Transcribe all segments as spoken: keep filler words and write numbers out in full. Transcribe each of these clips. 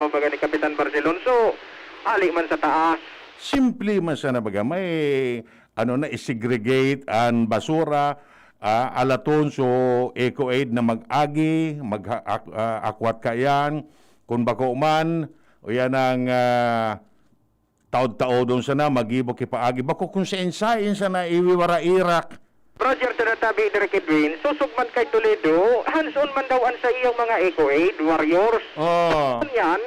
Baga ni Kapitan Barcelonso, ali man sa taas. Simple man sana baga, may ano na, i-segregate an basura, ah, alaton, so Eco Aid na mag-agi, mag-, ak-, ah, akwat kaiyan, kun bako man, o yan ang, ah, taod-taodon sana, magibo ki paagi. Bako kun saen-saen sana iwiwara-irak. Roger, tinatabi, Direk Edwin, sosog man kay Toledo, hands-on man daw an saiyang mga Eco Aid warriors. Oh. Yan,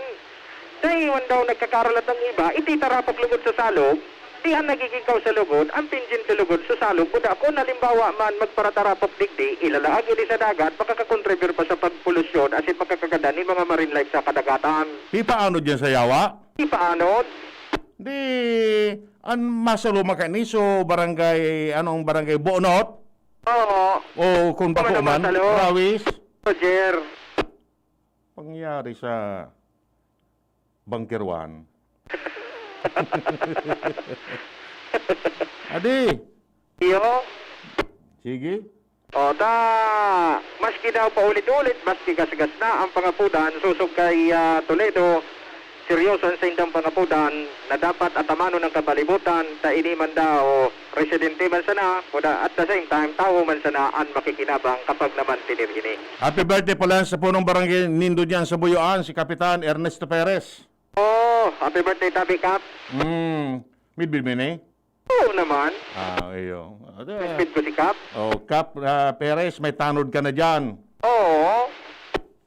dai man daw nagkakaralat ang iba, ititarapok lugod sa salog, di an nagiging kaw sa lugod, ang pinjin sa lugod sa salog, kuda kun halimbawa man magparatarapok digdi, ilalaag ini sa dagat, makakakontribir pa sa pagpolusyon, asin makakagadan ni mga marine life sa kadagatan. Di paano dyan sa Yawa? Di paano? Di, an masaluma kani, so barangay, anong barangay, Bonot? Oo. O kung Ano bako naman, man, Salo? Rawis? Roger. Pangyari sa Bangkirwan. Adi. Iyo. Sige. O, ta, maski daw paulit-ulit, maski gasgas na ang pangapudan, sosog kay, ah, Toledo, seryoso ang saindang pangapudan na dapat atamanon ang kapalibutan, ta ini man daw residente man sana, kuda at the same time, tawo man sana an makikinabang kapag naman tinir ini. Happy birthday pala sa punong barangay nindo diyan sa Buyuan, si Kapitan Ernesto Perez. Oh, happy birthday, Tabi Kap. Hmm, midbid mo ini? Oo naman. Ah, iyo. Ito, ah, Respect ko si Kap. Oh, Kap, ah, Perez, may tanod ka na diyan. Oo.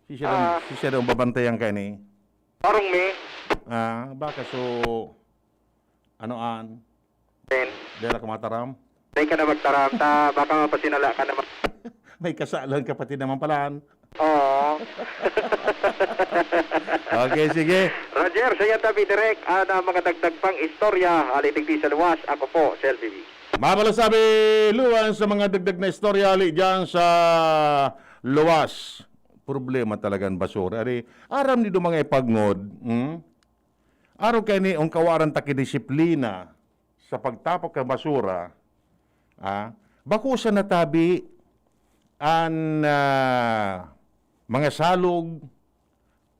Si siya daw, Ah. si siya daw babantayan ka ni. Parang may. Ah, baka so, ano an? Then, Dela ka mataram? Dai ka na magtaram, ta baka mapasinala ka naman. May kasalan ka pati naman palaan. Oo. Okay, sige. Roger, saya tabi direk, ana mga dagdag pang istorya, hali digdi sa luwas, ako po, si L B B. Mabalas sabi, Luan, sa mga dagdag na istorya, hali dyan sa luwas. Problema talaga ang basura. Ari, aram nindo mga ipagngod, hmm? Araw kay ni, ang kawaran ta ki disiplina sa pagtapok kan basura, ah, bako sa natabi an, ah, mga salog,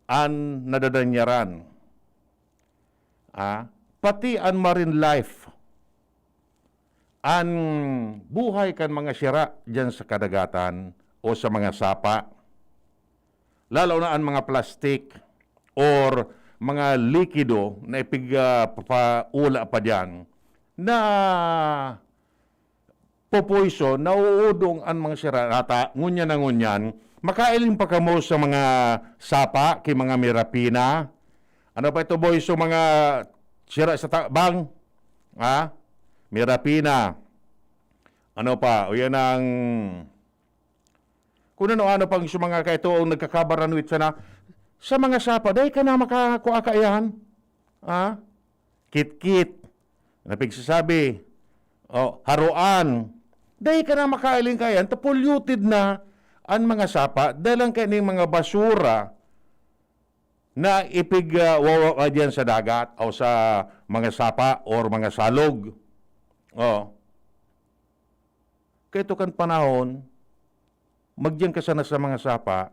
an nadadanyaran, ah, pati an marine life, an buhay kan mga sira diyan sa kadagatan o sa mga sapa, lalo na an mga plastik or mga likido na ipig, ah, papaula pa diyan na popoison, nauudong an mga sira. Ata, ngunyan na ngunyan, makailing pa kamo sa mga sapa, ki mga mirapina. Ano pa ito, boy? So, mga sira sa tabang? Ha? Mirapina. Ano pa? O yan ang, kung ano-ano pang sa mga kaito ang nagkakabaranwit sana. Sa mga sapa, dai ka na makakua kaiyan. Ha? Kitkit. Na pigsasabi, o, haroan. Dai ka na makailing kaiyan, ta polluted na an mga sapa, dahil lang kaining mga basura na ipig, ah, wawa ka diyan sa dagat o sa mga sapa or mga salog. O. Kaito kan panahon, magdiyan ka sana sa mga sapa,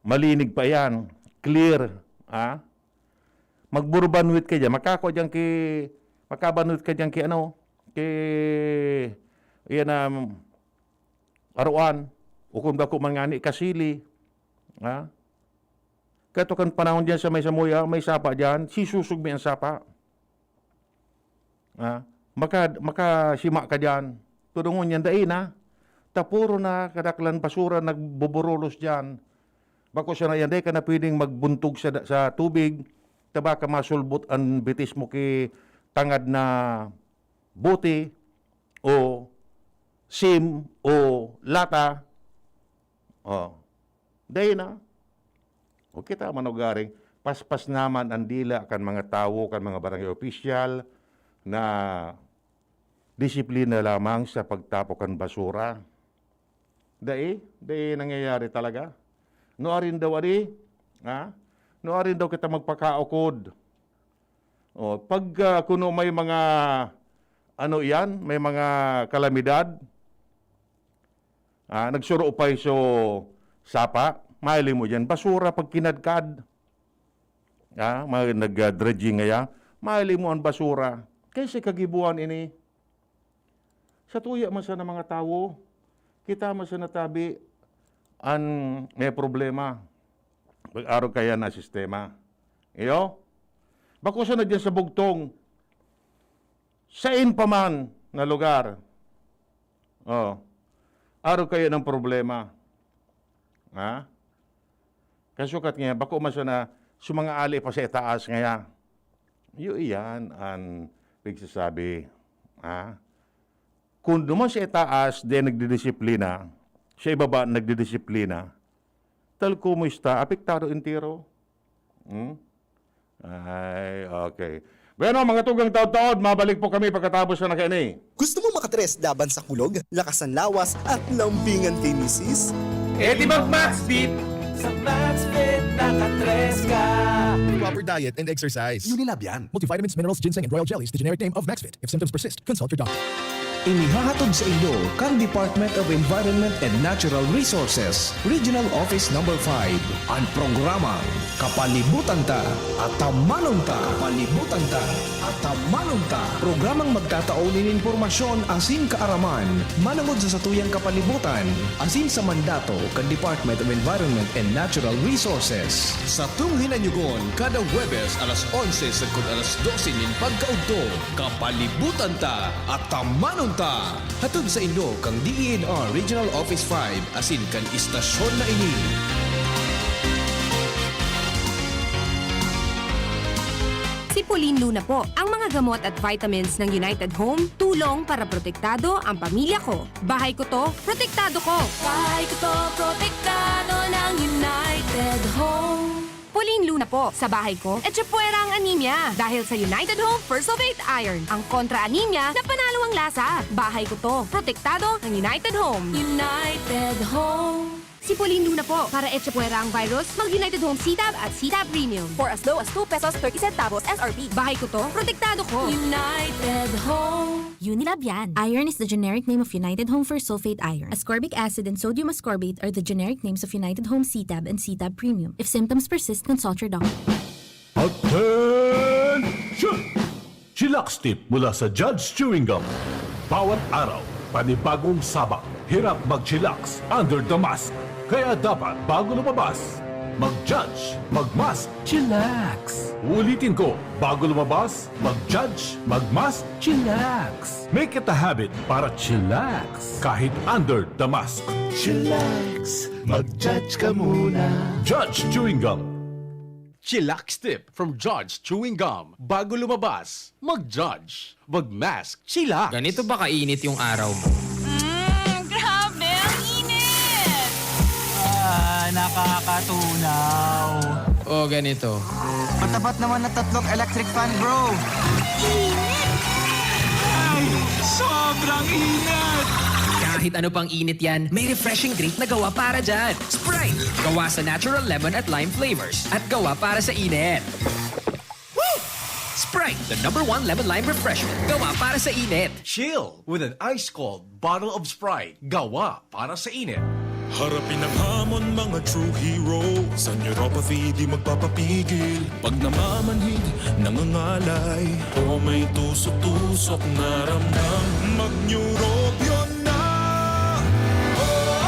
malinig pa yan, clear, ha? Magburubanwit ka diyan, makakua diyan ki, makabanwit ka diyan ki ano, ki, iyan, um, aruan, o kung bako man ngani, kasili, ha? Kaito kan panahon diyan sa may samuya, may sapa diyan, sisusog mi ang sapa. Ah, maka-, makasima ka diyan. Tudongon yan, dai na. Tapuro na kadaklan basura, nagboborulos diyan. Bako sana yan, dai ka na pwedeng magbuntog sa da-, sa tubig. Ta baka masulbot an bitis mo ki tangad na bote o sim o lata. Oh. Dai na. O kita manugaring, paspas naman ang dila kan mga tawo, kan mga barangay opisyal na disiplina lamang sa pagtapok kan basura. Dai, dai nangyayari talaga. Nuarin daw adi, ha? Nuarin daw kita magpakaukod. O, pag, ah, kuno may mga, ano iyan, may mga kalamidad, ah, nagsuruopay so sapa, mahiling mo diyan, basura pag kinadkad. ha, mga nag-dredging ngaya, mahiling mo an basura. Kaya sa kagibohan ini, sa tuya man sana mga tawo, kita man sana tabi an may problema. Pag-arog kaya na sistema. Iyo? Bako sana dyan sa bugtong, sain pa man na lugar. Oh. Arog kaya ng problema. Ha? Kasukat niya, bako man sana sa mga ali pa sa itaas ngaya. Iyo iyan an pigsasabi. Ha? Kung duman sa itaas, di nagdidisiplina, sa ibaba nagdidisiplina, tal kumusta, apektado entero. Hmm? Ay, okay. Bueno, mga tugang taod-taod, mabalik po kami pagkatapos na kaini. Gusto mo makatres laban sa kulog, lakas ng lawas, at lambingan kay misis? Eh di mag-Maxfit! Sa Maxfit, nakatres ka! Proper diet and exercise. Unilab yan. Multivitamins, minerals, ginseng, and royal jellies, the generic name of Maxfit. If symptoms persist, consult your doctor. Inihahatod sa inyo kan Department of Environment and Natural Resources, Regional Office Number five, an programang Kapalibutan Ta, Atamanon Ta, Kapalibutan Ta, Atamanon Ta. Programang magtatao nin impormasyon asin kaaraman manongod sa satuyang kapalibutan asin sa mandato kan Department of Environment and Natural Resources. Satong hinanyugon kada Huwebes alas onse sagkod alas dose nin pagkaudto. Kapalibutan Ta, Atamanon Ta! Hatod saindo kan D E N R Regional Office five asin kan istasyon na ini. Si Pauline Luna po. Ang mga gamot at vitamins ng United Home, tulong para protektado ang pamilya ko. Bahay ko to, protektado ko. Bahay ko to, protektado ng United Home. Pauline Luna po. Sa bahay ko, etchepuera ang anemia. Dahil sa United Home First of Eight Iron, ang kontra-anemia na panalo ang lasa. Bahay ko to. Protektado ng United Home. United Home. Si Pauline Luna po. Para etchepuera ang virus, mag United Home C-Tab at C-Tab Premium. For as low as two pesos thirty centavos S R P. Bahay ko to. Protektado ko. United Home. Unilab yan. Iron is the generic name of United Home First Sulfate Iron. Ascorbic acid and sodium ascorbate are the generic names of United Home C-Tab and C-Tab Premium. If symptoms persist, consult your doctor. Attention! Chillax Tip mula sa Judge Chewing Gum. Bawat araw, panibagong sabak. Hirap mag-chillax under the mask. Kaya dapat bago lumabas, mag-judge, mag-mask, chillax. Uulitin ko, bago lumabas, mag-judge, mag-mask, chillax. Make it a habit para chillax kahit under the mask. Chillax, mag-judge ka muna. Judge Chewing Gum. Chillax Tip from Judge Chewing Gum. Bago lumabas, mag-judge. Mag-mask, chillax. Ganito ba kainit yung araw mo? Mm, grabe, ang init! Ah, nakakatunaw. O ganito. Matapat naman na tatlong electric fan, bro. Init! Ay, sobrang init! Kahit ano pang init yan, may refreshing drink na gawa para dyan. Sprite! Gawa sa natural lemon at lime flavors. At gawa para sa init. Sprite, the number one lemon lime refreshment. Gawa para sa init. Chill with an ice cold bottle of Sprite. Gawa para sa init. Harapin ang hamon, mga true hero. Sa neuropathy, di magpapapigil. Pag namamanhid, nangangalay, o may tusok-tusok na ramdam, mag-Neurobion na! Oh,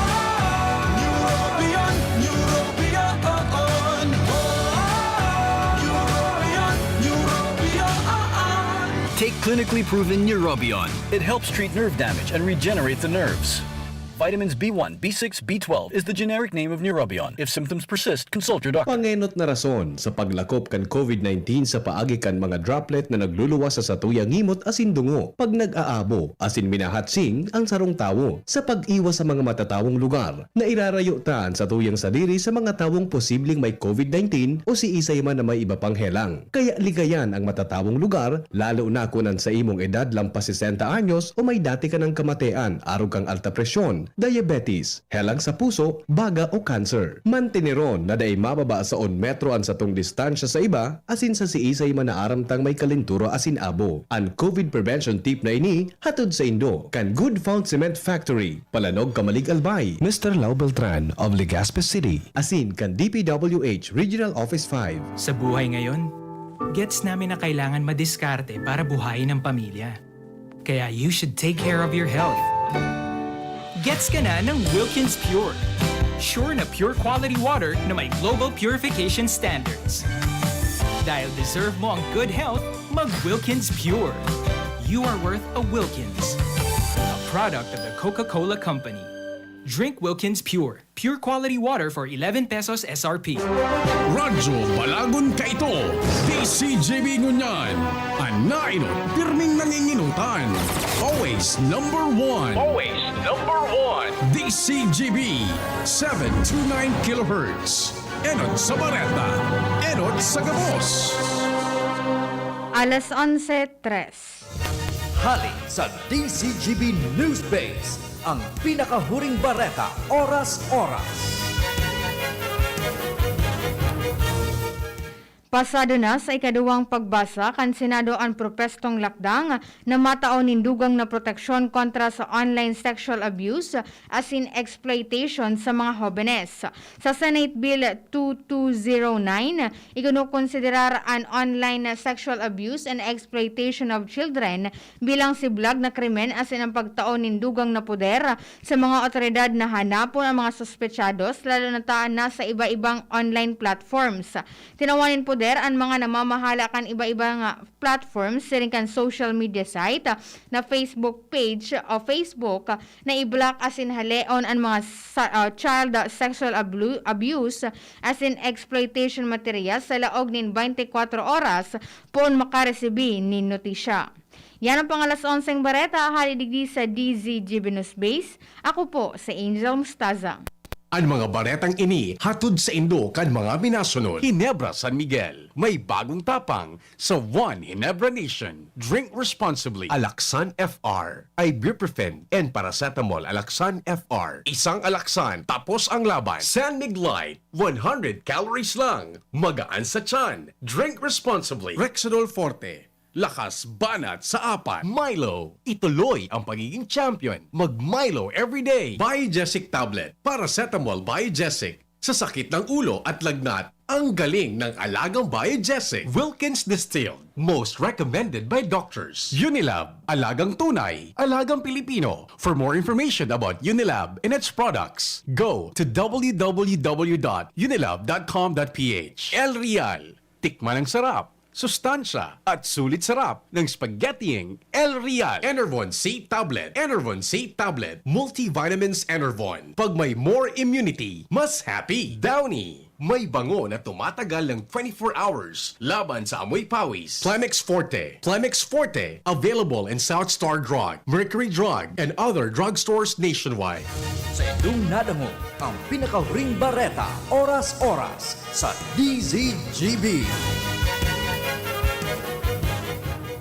Neurobion, Neurobion, oh, oh. Neurobion, Neurobion, oh, oh. Take clinically proven Neurobion. It helps treat nerve damage and regenerate the nerves. Vitamins B one, B six, B twelve is the generic name of Neurobion. If symptoms persist, consult your doctor. Pangenot na rason sa paglakop kan COVID nineteen sa paagi kan mga droplet na nagluluwas sa satuyang ngimot asin dungo. Pag nag-aabo asin minahatsing ang sarong tawo, sa pag-iwas sa mga matatawong lugar, nairarayo ta an satuyang sadiri sa mga tawong posibleng may COVID nineteen o siisay man na may iba pang helang. Kaya ligayan ang matatawong lugar, lalo na kun an sa imong edad lampas sesenta anyos o may dati ka nang kamatean, arog kang alta presyon, diabetes, helang sa puso, baga o cancer. Manteneron na dai mababa sa un metro an satong distansya sa iba, asin sa siisay man na aram tang may kalentura asin abo. An COVID prevention tip na ini, hatod saindo kan Good Found Cement Factory, Palanog, Camalig, Albay. Mister Lau Beltran of Legazpi City. Asin kan D P W H Regional Office five. Sa buhay ngayon, gets namin na kailangan madiskarte para buhayin ang pamilya. Kaya you should take care of your health. Gets ka na ng Wilkins Pure. Sure na pure quality water na may global purification standards. Dahil deserve mo ang good health, mag Wilkins Pure. You are worth a Wilkins. A product of the Coca-Cola Company. Drink Wilkins Pure. Pure quality water for eleven pesos S R P. Radyo Balagon Kaito, D C G B ngunyan. An nainot, pirming nanginginutan. Always number one. Always number one. D C G B, seven two nine kilohertz. Enot sa bareta. Enot sa gabos. Alas onse tres. Hali sa D C G B Newsbase, ang pinakahuring bareta, oras-oras. Pasado na sa ikaduwang pagbasa kan Senado an propestong lakdang na matao nin dugang na proteksyon kontra sa online sexual abuse asin exploitation sa mga hobenes. Sa Senate Bill two two zero nine, ikonokonsiderar an online sexual abuse and exploitation of children bilang siblag na krimen asin ang pagtao nin dugang na poder sa mga awtoridad na hanapon ang mga suspetsados, lalo na ta nasa iba-ibang online platforms. Tinawan nin poder an mga namamahala kan iba-ibang platforms siring kan social media site na Facebook page o Facebook na i-block asin haleon an mga sa- ah, child sexual ablu- abuse asin exploitation materials sa laog nin twenty-four oras poon makaresibi nin notisya. Yan ang pang-alas onseng bareta hali digdi sa D Z G B News Base. Ako po si Angel Mustaza. An mga baretang ini hatod saindo kan mga minasunod. Ginebra San Miguel, may bagong tapang sa One Ginebra Nation. Drink responsibly. Alaxan F R, ibuprofen, and paracetamol Alaxan F R. Isang Alaxan, tapos ang laban. San Mig Light, one hundred calories lang. Magaan sa tiyan. Drink responsibly. Rexidol Forte, lakas banat sa apat. Milo, ituloy ang pagiging champion. Mag Milo everyday. Biogesic tablet, paracetamol Biogesic. Sa sakit ng ulo at lagnat, ang galing ng alagang Biogesic. Wilkins Distilled, most recommended by doctors. Unilab, alagang tunay, alagang Pilipino. For more information about Unilab and its products, go to w w w dot unilab dot com dot p h. El Real, tikman ang sarap, sustansya, at sulit sarap ng spaghettiing El Real. Enervon C Tablet. Enervon C Tablet. Multivitamins Enervon. Pag may more immunity, mas happy. Downy. May bango na tumatagal ng twenty-four hours laban sa amoy pawis. Plemex Forte. Plemex Forte. Available in South Star Drug, Mercury Drug, and other drugstores nationwide. Sa indong nadangog, ang pinakahuring bareta, oras-oras, sa D Z G B.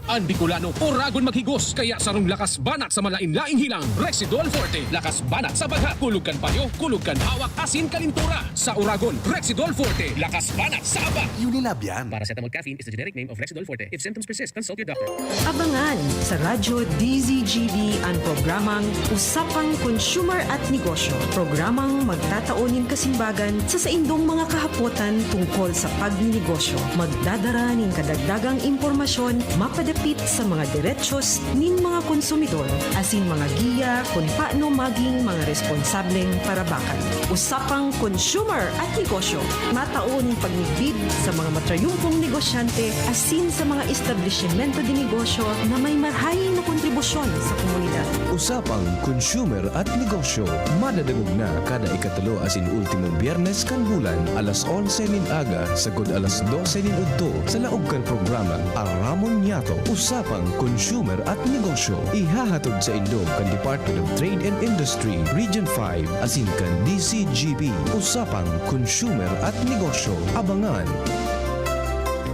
An Bicolano, oragon maghigos, kaya sarong lakas banat sa malain-laing hilang, Rexidol Forte. Lakas banat sa bagha, kulog kan payo, kulog kan hawak, asin kalintura. Sa oragon, Rexidol Forte. Lakas banat sa aba. Unilab yan. Paracetamol caffeine is the generic name of Rexidol Forte. If symptoms persist, consult your doctor. Abangan sa Radyo D Z G B an programang Usapang Consumer at Negosyo. Programang magtatao nin kasimbagan sa saindong mga kahapotan tungkol sa pagninegosyo. Magdadara nin kadagdagang impormasyon mapadapit sa mga derechos nin mga konsumidor asin mga giya kun paano maging mga responsableng parabakan. Usapang Consumer at Negosyo, matao nin pagmidbid sa mga matrayumpong negosyante asin sa mga establisimento de negosyo na may marhay na kontribusyon sa komunidad. Usapang Consumer at Negosyo, madadangog na kada ikatulo asin ultimong Biyernes kan bulan, alas onse nin aga sagkod alas dose nin udto, sa laog kan programang Aramon Niyato. Usapang Consumer at Negosyo, ihahatod saindo kan Department of Trade and Industry, Region five, asin kan D Z G B. Usapang Consumer at Negosyo. Abangan!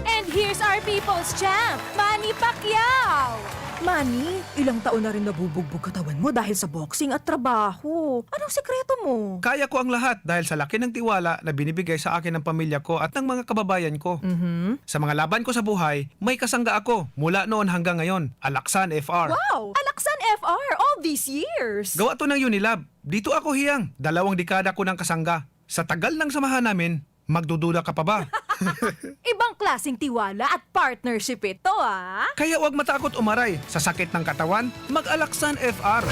And here's our People's Champ, Manny Pacquiao! Manny, ilang taon na rin nabubugbog katawan mo dahil sa boxing at trabaho. Anong sikreto mo? Kaya ko ang lahat dahil sa laki ng tiwala na binibigay sa akin ng pamilya ko at ng mga kababayan ko. Mhm. Sa mga laban ko sa buhay, may kasangga ako mula noon hanggang ngayon, Alaksan F R. Wow! Alaksan F R all these years! Gawa to ng Unilab. Dito ako hiyang, dalawang dekada ko ng kasangga. Sa tagal ng samahan namin, magdududa ka pa ba? Ibang klaseng tiwala at partnership ito, ah! Kaya 'wag matakot umaray sa sakit ng katawan, mag-Alaksan F R.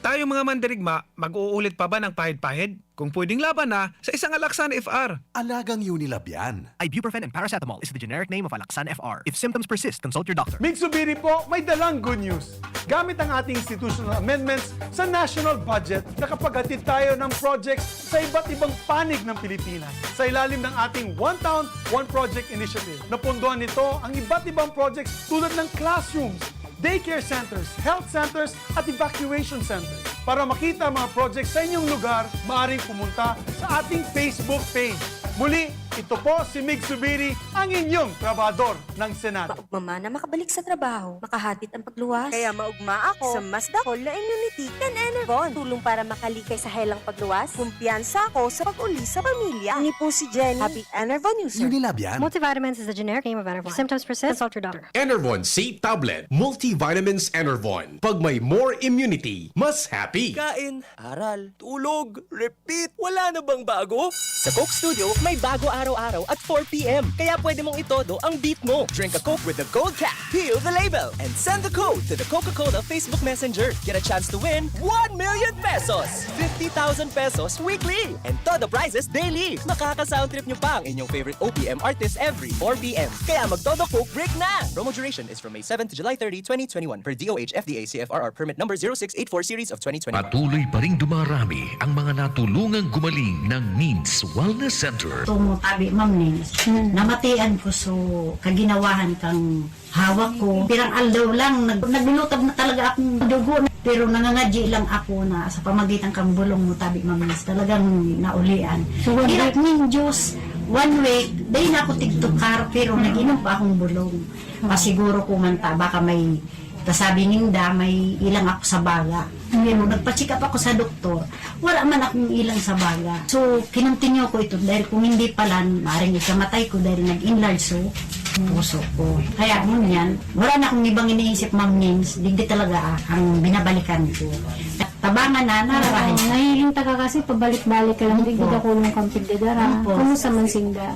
Tayong mga mandirigma, mag-uulit pa ba ng pahid-pahid? Kung pwedeng laban na sa isang Alaksan F R. Alagang Unilab yan. Ibuprofen and paracetamol is the generic name of Alaxan F R. If symptoms persist, consult your doctor. Mig Zubiri po, may dalang good news. Gamit ang ating institutional amendments sa national budget, nakapaghatid tayo ng projects sa iba't ibang panig ng Pilipinas. Sa ilalim ng ating One Town, One Project Initiative, napondohan nito ang iba't ibang projects tulad ng classrooms, daycare centers, health centers, at evacuation centers. Para makita ang mga projects sa inyong lugar, maaaring pumunta sa ating Facebook page. Muli, ito po si Mig Zubiri, ang inyong trabahador ng Senado. Maugma man na makabalik sa trabaho, makahatid ang pagluwas. Kaya maugma ako sa mas dakol na immunity kan Enervon. Tulong para makalikay sa helang pagluwas. Kumpiyansa ako sa pag-uli sa pamilya. Ini po si Jenny, Happy Enervon user. Unilab yan. Multivitamins is the generic name of Enervon. If symptoms persist, consult your doctor. Enervon C Tablet, Multivitamins Enervon. Pag may more immunity, mas happy. Kain, aral, tulog, repeat. Wala na bang bago? Sa Coke Studio, may bago araw-araw at four p m. Kaya pwede mong itodo ang beat mo. Drink a Coke with the gold cap, peel the label, and send the code to the Coca-Cola Facebook Messenger. Get a chance to win one million pesos, fifty thousand pesos weekly, and todo prizes daily. Makaka-sound trip nyo pa ang inyong favorite O P M artist every four p m. Kaya magtodo Coke break na! Promo duration is from May seven to July thirty, twenty twenty-one, per D O H F D A C F R R permit number zero six eight four series of twenty twenty-one. Patuloy pa ring dumarami ang mga natulungang gumaling ng Nins Wellness Center. Tumo tabi, Ma'am Nins. Hmm. Namatian ko, so, kaginawahan kang hawak ko. Pirang aldaw lang, nag-, naglulutab na talaga akong dugo. Pero nangangadyi lang ako na sa pamagitan kang bulong mo, tabi, Ma'am Nins, talagang naulian. So, one Hirap week? Ning Diyos, one week, dahil na ako tigtukar, pero nag-inom pa akong bulong. Pasiguro ko man ta, baka may kasabi ninda, may ilang ako sa baga. Pero nagpa-check up ako sa doktor, wala man akong ilang sa baga. So, kinontinue ko ito dahil kung hindi pala, maring ikamatay ko dahil nag-enlarge so puso ko. Kaya ngunyan, wala na akong ibang iniisip, Ma'am Nins, digdi talaga, ah, ang binabalikan ko. Tabangan na, nararahan. Oo, nahihiling ta ka kasi pabalik-balik ka lang, Opo. Digdi ka kulong kang pigdadara. Opo. Kumusta man sinda?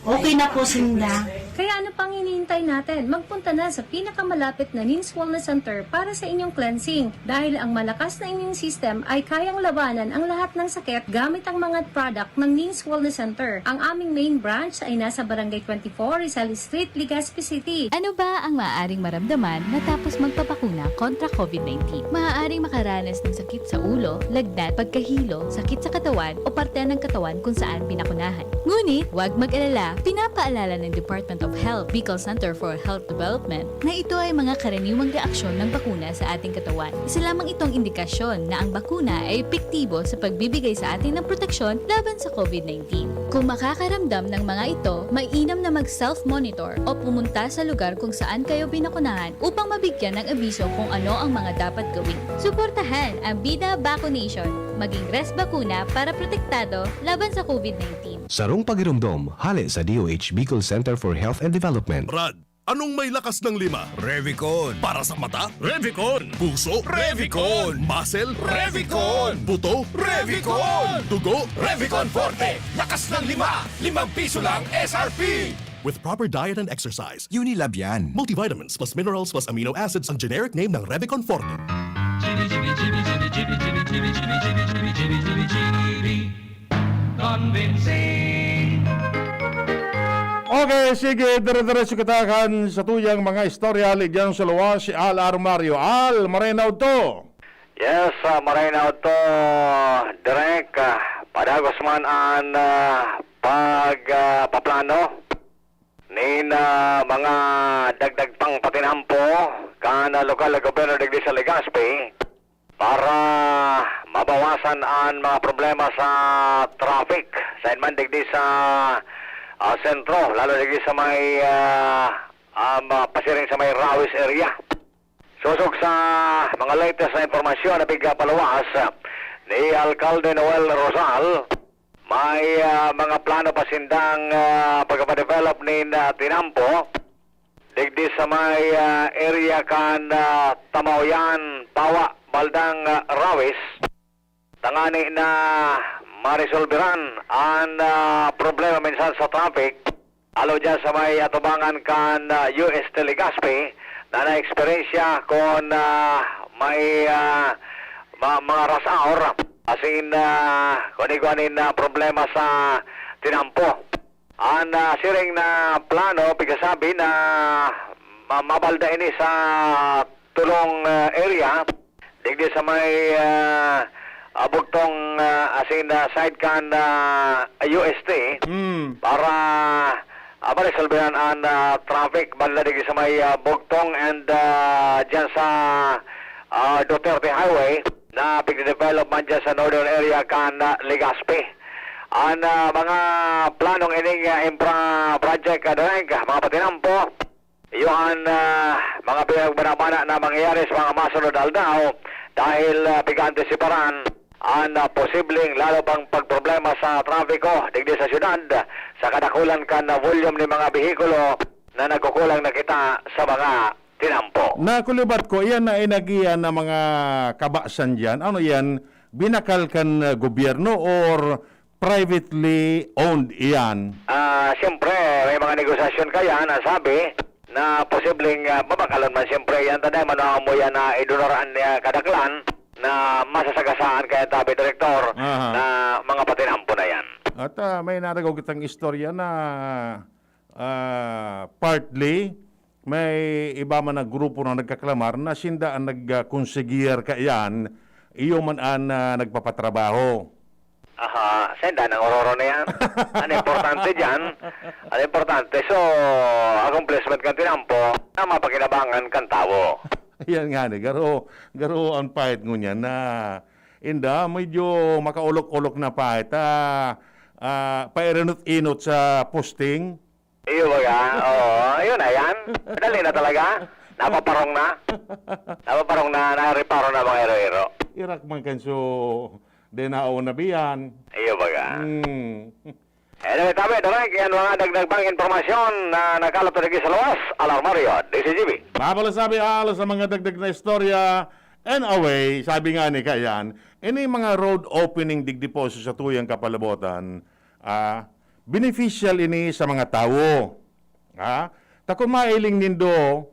Okay na po sinda. Kaya ano pang hinihintay natin? Magpunta na sa pinakamalapit na Nins Wellness Center para sa inyong cleansing. Dahil ang malakas na immune system ay kayang labanan ang lahat ng sakit gamit ang mga product ng Nins Wellness Center. Ang aming main branch ay nasa Barangay twenty-four, Rizal Street, Legazpi City. Ano ba ang maaaring maramdaman matapos magpabakuna kontra covid nineteen? Maaaring makaranas ng sakit sa ulo, lagnat, pagkahilo, sakit sa katawan o parte ng katawan kung saan binakunahan. Ngunit, huwag mag-alala, pinapaalala ng Department of Health, Bicol Center for Health Development, na ito ay mga karaniwang reaksyon ng bakuna sa ating katawan. Isa lamang itong indikasyon na ang bakuna ay epektibo sa pagbibigay sa atin ng proteksyon laban sa covid nineteen. Kung makakaramdam ng mga ito, mainam na mag-self-monitor o pumunta sa lugar kung saan kayo binakunahan upang mabigyan ng abiso kung ano ang mga dapat gawin. Suportahan ang Bida Vaccination. Maging res bakuna para protektado laban sa covid nineteen. Sarong pagiromdom, hale sa D O H Bicol Center for Health and Development. Brad, anong may lakas ng lima? Revicon. Para sa mata? Revicon. Puso? Revicon. Muscle? Revicon. Buto? Revicon. Dugo? Revicon Forte. Lakas ng lima. Limang piso lang S R P. With proper diet and exercise. Unilab yan. Multivitamins plus minerals plus amino acids ang generic name ng Revicon Forte. Convincing. Okay, sige, dire-diretso kita kan satuyang mga istorya, ligyan sa luwas si Al Armario. Al, maray na udto. Yes, ah, maray na udto, Direk. Ah, padagos man an, ah, pag, ah, paplano nin, ah, mga dagdag pang patinampo kan, ah, lokal na gobyerno digdi sa Legazpi para mabawasan an mga problema sa traffic sain man digdi sa, ah, sentro, lalo digdi sa may, ah, um, ah, pasiring sa may Rawis area. Sosog sa mga latest na impormasyon na pigpapaluwas, ah, ni Alcalde Noel Rosal, may, ah, mga plano pa sindang, ah, pagpapadevelop nin, ah, tinampo digdi sa may, ah, area kan, ah, Tamaoyan, Pawa, Baldang, ah, Rawis. Tangani na maresolberan an, ah, problema minsan sa traffic, lalo diyan sa may atubangan kan, ah, U S T Legazpi na naeksperyensya kun, ah, may, ah, ma-, mga rush hour, asin, ah, kun igwa nin, ah, problema sa tinampo. An, ah, siring na plano, pigsasabi na ma-, mabalda ini sa tulong, ah, area, digdi sa may, ah, ah, bugtong, ah, asin, ah, side kan, ah, U S T, Mm. para, ah, maresolbehan an, ah, traffic banda digdi sa may, ah, bugtong and, ah, dyan sa, ah, Duterte Highway na pigde-develop man dyan sa northern area kan, ah, Legazpi. An, ah, mga planong ining, ah, infra project, ah, Direk, ah, mga patinampo, iyo an, ah, mga pinagbana-bana na mangyayari sa mga masunod na aldaw dahil, ah, pig-aantisiparan an, ah, posibleng lalo pang pagproblema sa trapiko digdi sa syudad sa kadakulan kan, ah, volume ni mga behikulo na nagkukulang na kita sa mga tinampo. Nakulibat ko, iyan na inagihan na mga kabasan diyan. Ano iyan? Binakal kan, ah, gobyerno or privately owned iyan? Ah, siyempre, may mga negosasyon kaya na sabi na posibleng, ah, babakalan man siyempre yan. Tanay, mano mo yan na idunaraan niya kadaklan na masasagasaan kaya tabi, Direktor, Aha. na mga patinampo na yan. At, ah, may naragaw kitang istorya na, ah, partly, may iba man na grupo na nagkaklamar na sinda ang nag, ah, konsegier kaiyan, iyo man an, ah, nagpapatrabaho. Aha, senda nang ororo na yan. Ang importante dyan, ang importante, so, accomplishment kan tinampo na mapakinabangan kan tawo. Yan nga ni, garo, garo ang pahit ngunyan na inda, medyo makaulok-ulok na pahit, ah, ah, pairinot-inot sa posting. Iyo baga, oo, yun na yan. Madali na talaga. Napaparong na. Napaparong na, nareparo na mga iro-iro. Irak man kan so, denao na biyan. Iyo baga. Hmm. Anyway, tabi, Direk, yan mga dagdag pang impormasyon na nagkalat digdi sa luwas. Alarmario, D C G B. Mabala sabi, alas sa mga dagdag na istorya. And away, sabi nga ni Kayan, ini mga road opening digdi po sa satuyang kapalabotan, ah, beneficial ini sa mga tawo. Ah, ta kun mailing nindo,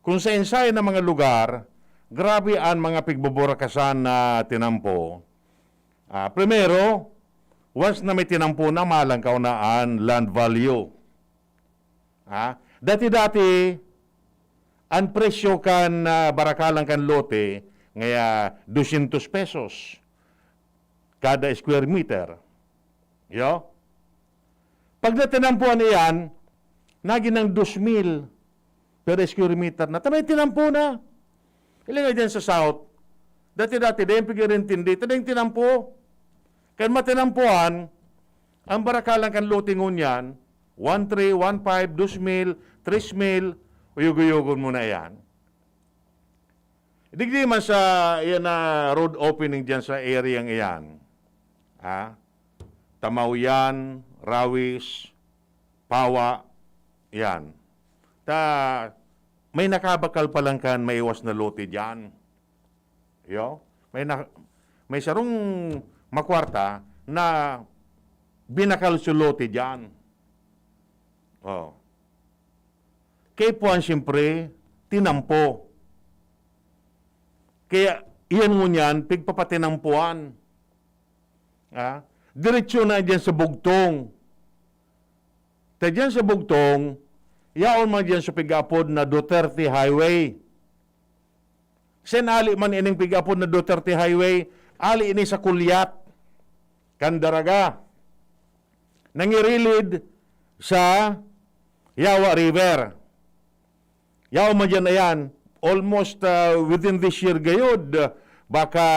kung sa ensay na mga lugar, grabe an mga pigbuburakasan na tinampo. Ah, primero, once na may tinampo na, malangkaw na an land value. Ha? Dati-dati, an presyo kan, ah, barakalan kan lote, ngaya dosyentos pesos kada square meter. Yo? Pag natinampuan iyan, nagin ng dos mil per square meter na. Tabay tinampo na. Ilinga dyan sa South. Dati-dati, dahil pag-irintindi, tabay tinampo. Kan matinampuan, ang barakalan kan lote ngunyan, one three, one five, dos mil, tres mil, uyog-uyogon mo na yan. Digdi man sa, iyan na road opening dyan sa area ng iyan. Ha? Tamaoyan, Rawis, Pawa, yan. Ta, may nakabakal pa lang kan maiwas na lote dyan. Yo? May na, may sarong makwarta na binakal su lote dyan. Oh. Kay puan, siyempre, tinampo. Kaya, iyan ngunyan, pigpapatinampuan. Ah, diretso na diyan sa bugtong. Ta diyan sa bugtong, yaon man diyan sa pig-apod na Duterte Highway. Sen ali man ining pig-apod na Duterte Highway, ali ini sa kulyat kan Daraga. Nangirilid sa Yawa River. Yaon man diyan, ayan, almost, ah, within this year gayod, ah, baka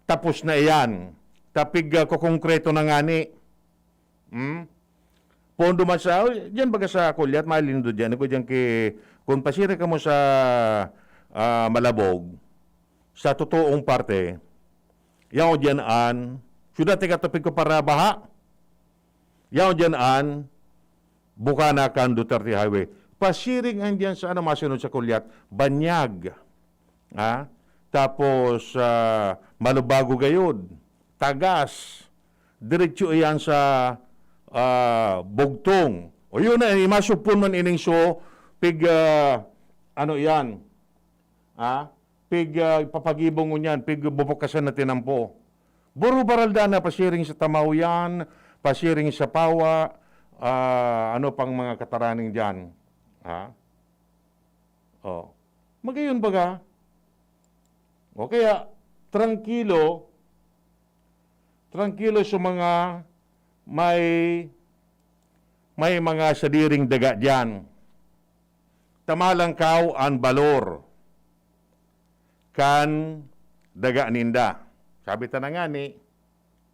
tapos na iyan. Tapig, ah, kokongkreto na ngani. Hmm? Pondo man sa, oh, diyan baga sa Kulyat, mailindo diyan. Ako diyan ki, kung pasira ka mo sa, ah, Malabog, sa totoong parte, yaon diyan an, syudad ti katupig ko para baha. Yaon diyan an, Bukana kan Duterte Highway. Pasiring an diyan sa, ano, masunod sa Kulyat, Banyag. Ha? Tapos, ah, Malubago gayod, Tagas, diretso iyan sa, ah, Bugtong. O yun na, imasupon man ining so, pig, ah, ano iyan? Ha? Pig, ah, papagibong ngunyan, pig bubukasan na tinampo. Buro baralda na pasiring sa Tamaw yan, pasiring sa Pawa, ah, ano pang mga kataraning diyan. Ha? Oh. Magayon baga. O kaya, trangkilo, trangkilo sa mga may, may mga sadiring daga diyan. Tamalangkaw an balor kan daga ninda. Sabi ta na ngani,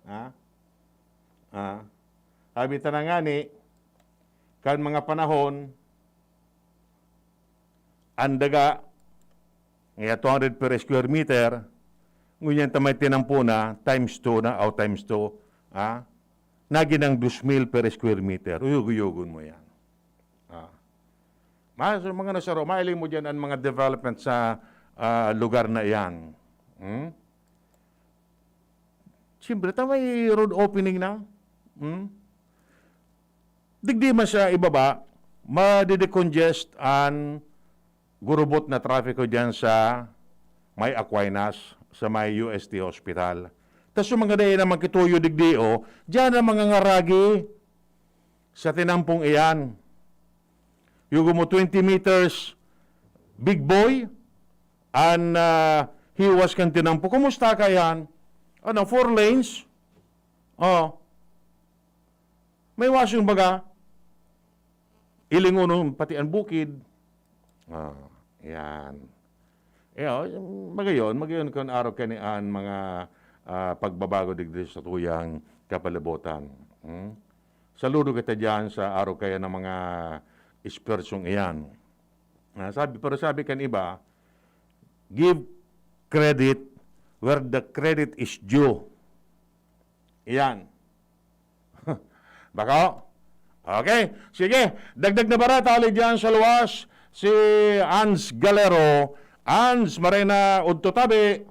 ha? Ha? Sabi ta na ngani, kan mga panahon, an daga, ngaya two hundred per square meter, ngunyan ta may tinampo na, times two na, o times two, ha? Nagin ang dos mil per square meter. Uyog-uyogon mo yan. Ah. Mas, mga nasaro, mailing mo dyan ang mga development sa, ah, lugar na iyan. Hmm? Siyempre, ta may road opening na. Hmm? Digdi man sa ibaba, madidecongest an gurubot na trapiko diyan sa may Aquinas, sa may U S T Hospital. Tas yung mga dai naman kituyo digdi, oh, diyan ang mga ngaragi sa tinampong iyan. Yugo mo twenty meters, big boy, an, ah, hiwas kan tinampo. Kumusta ka yan? Ano, four lanes? Oh. May wasong baga. Ilingonon pati an bukid. Ah, yan. Eh, oh, magayon, magayon kun arog kani an mga, ah, pagbabago digdi sa tuyang kapalibutan. Hmm? Saludo kita diyan sa arog kaya ng mga espersong iyan. Ah, sabi, pero sabi kan iba, "Give credit where the credit is due." Iyan. Bako? Okay. Sige. Dagdag na bareta, hali diyan sa luwas, si Ans Galero. Ans, maray na udto tabi.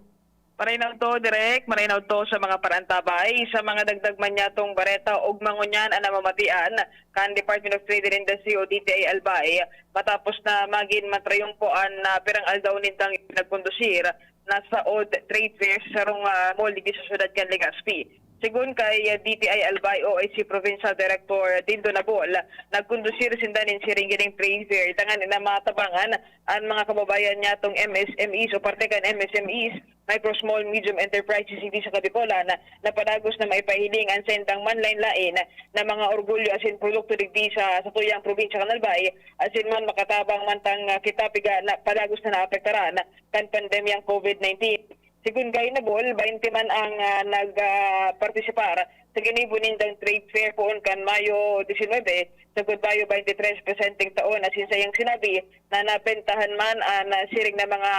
Maray na udto, Direk. Maray na udto sa mga parantabay. Sa mga dagdag man niyatong bareta, ugma ngunyan an namamatian kan Department of Trade and Industry o D T I Albay, matapos na magin matrayumpo an, ah, pirang aldaw nindang pinagkondusir na saod trade fair sa sarong, ah, mall digdi sa syudad kan Legazpi. Segun kay, ah, D T I Albay O I C Provincial Director Dindo Nabol, nagkondusir sinda nin siring gining trade fair dangan na matabangan an mga kababayan niyatong M S M Es o parte kan M S M Es, Micro Small Medium Enterprises digdi sa Kabikolan, na padagos na maipahiling an saindang manlaen-laen na mga orgulyo asin produkto digdi sa, sa tuyang probinsya kan Albay, asin man makatabang man tang, ah, kita piga na padagos na naapektaran kan pandemyang COVID nineteen. Segun kay Nabol, baynte man ang, ah, nag, ah, partisipar sa ginibo nindang trade fair poon kan Mayo disinwebe, sagkod Mayo baynte tres presenteng taon, asin saiyang sinabi na nabentahan man an, ah, siring na mga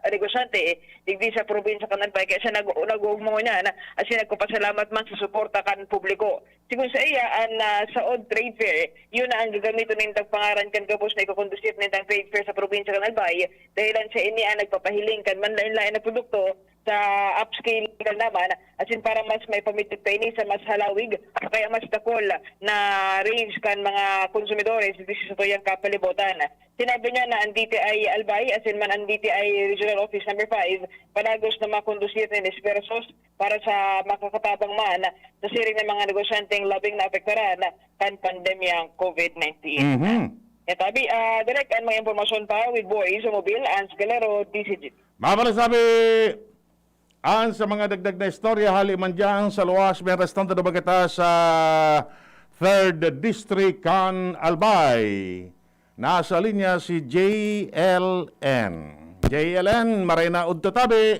negosyante digdi sa probinsya kan Albay, kaya siya nag-, nag-uugma ngunyan asin nagpapasalamat man sa suporta kan publiko. Segun saiya, an, ah, saod trade fair, iyo na an gagamiton nindang pangaran kan gabos na ikokondusir nindang trade fair sa probinsya kan Albay, dahelan siya ini an nagpapahiling kan manlaen-laen na produkto sa upscale naman, asin para mas maipamitik pa ini sa mas halawig o kaya mas dakul na range kan mga konsumidores digdi sa satuyang kapalibutan. Sinabi niya na an D T I Albay asin man an D T I Regional Office Number Five padagos na makondusir nin esfuerzos para sa makakatabang man sa siring na mga negosyanteng labing naapektaran kan pandemyang COVID nineteen. Mhm. Kaya tabi, ah, Direk, an mga impormasyon pa with Boy sa Mobil, Ans Galero, D C G. Mapasabi an sa mga dagdag na istorya, hali man diyan sa luwas, may restante na bagata sa Third District kan Albay. Nasa linya si J L N. J L N, maray na udto tabi.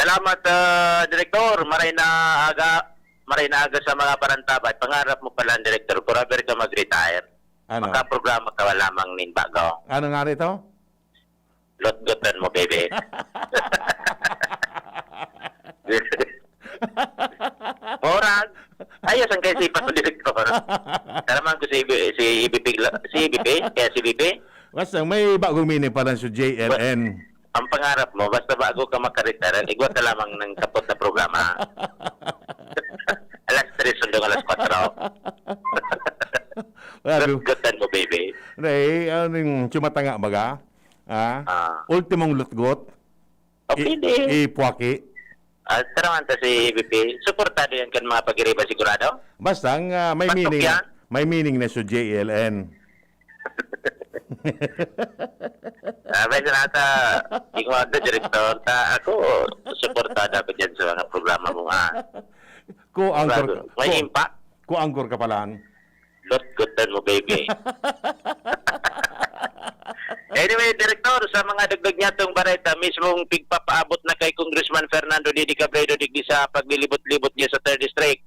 Salamat, ah, Direktor. Maray na aga, Maray na aga sa mga parantabay, pangarap mo pala, Direktor, forever ka mag-retire. Ano? Makaprograma ka lamang nin bago. Ano nga rito? Lotgotan mo, baby. Morag. Ayos ang kaisipan mo, Direktor. Karaman ko si, si E B P, la- si E B P, kaya si B P. Basta may bagong meaning pa lang sa J L N. Ang pangarap mo, basta bago ka makaretire, igwa ka lamang ng kapot na programa. Alas tres hanggang alas kwatro. Grabe. Lutgutan mo, baby. Nay, ano yung sumatanga baga? Ah? Ah. Ultimong lutgot? O, I- pwede. Ipwaki? Ah, tara man ta si B P. Suportado yan kan mga pag-iriba, sigurado? Basta ang, ah, may Patok meaning, yan? May meaning na sa J L N. Ah, may sinata, ikaw ang direktor, ta, ako, suportado ako dyan sa mga programa mo, ah. Ko-anchor Bago. May ko-, impact? Ko-anchor ka pala. Lotgotan mo, baby. Anyway, Direktor, sa mga dagdag niya tong bareta, mismong pigpapaabot na kay Congressman Fernando Didi Cabredo digdi sa paglilibot-libot niya sa third District.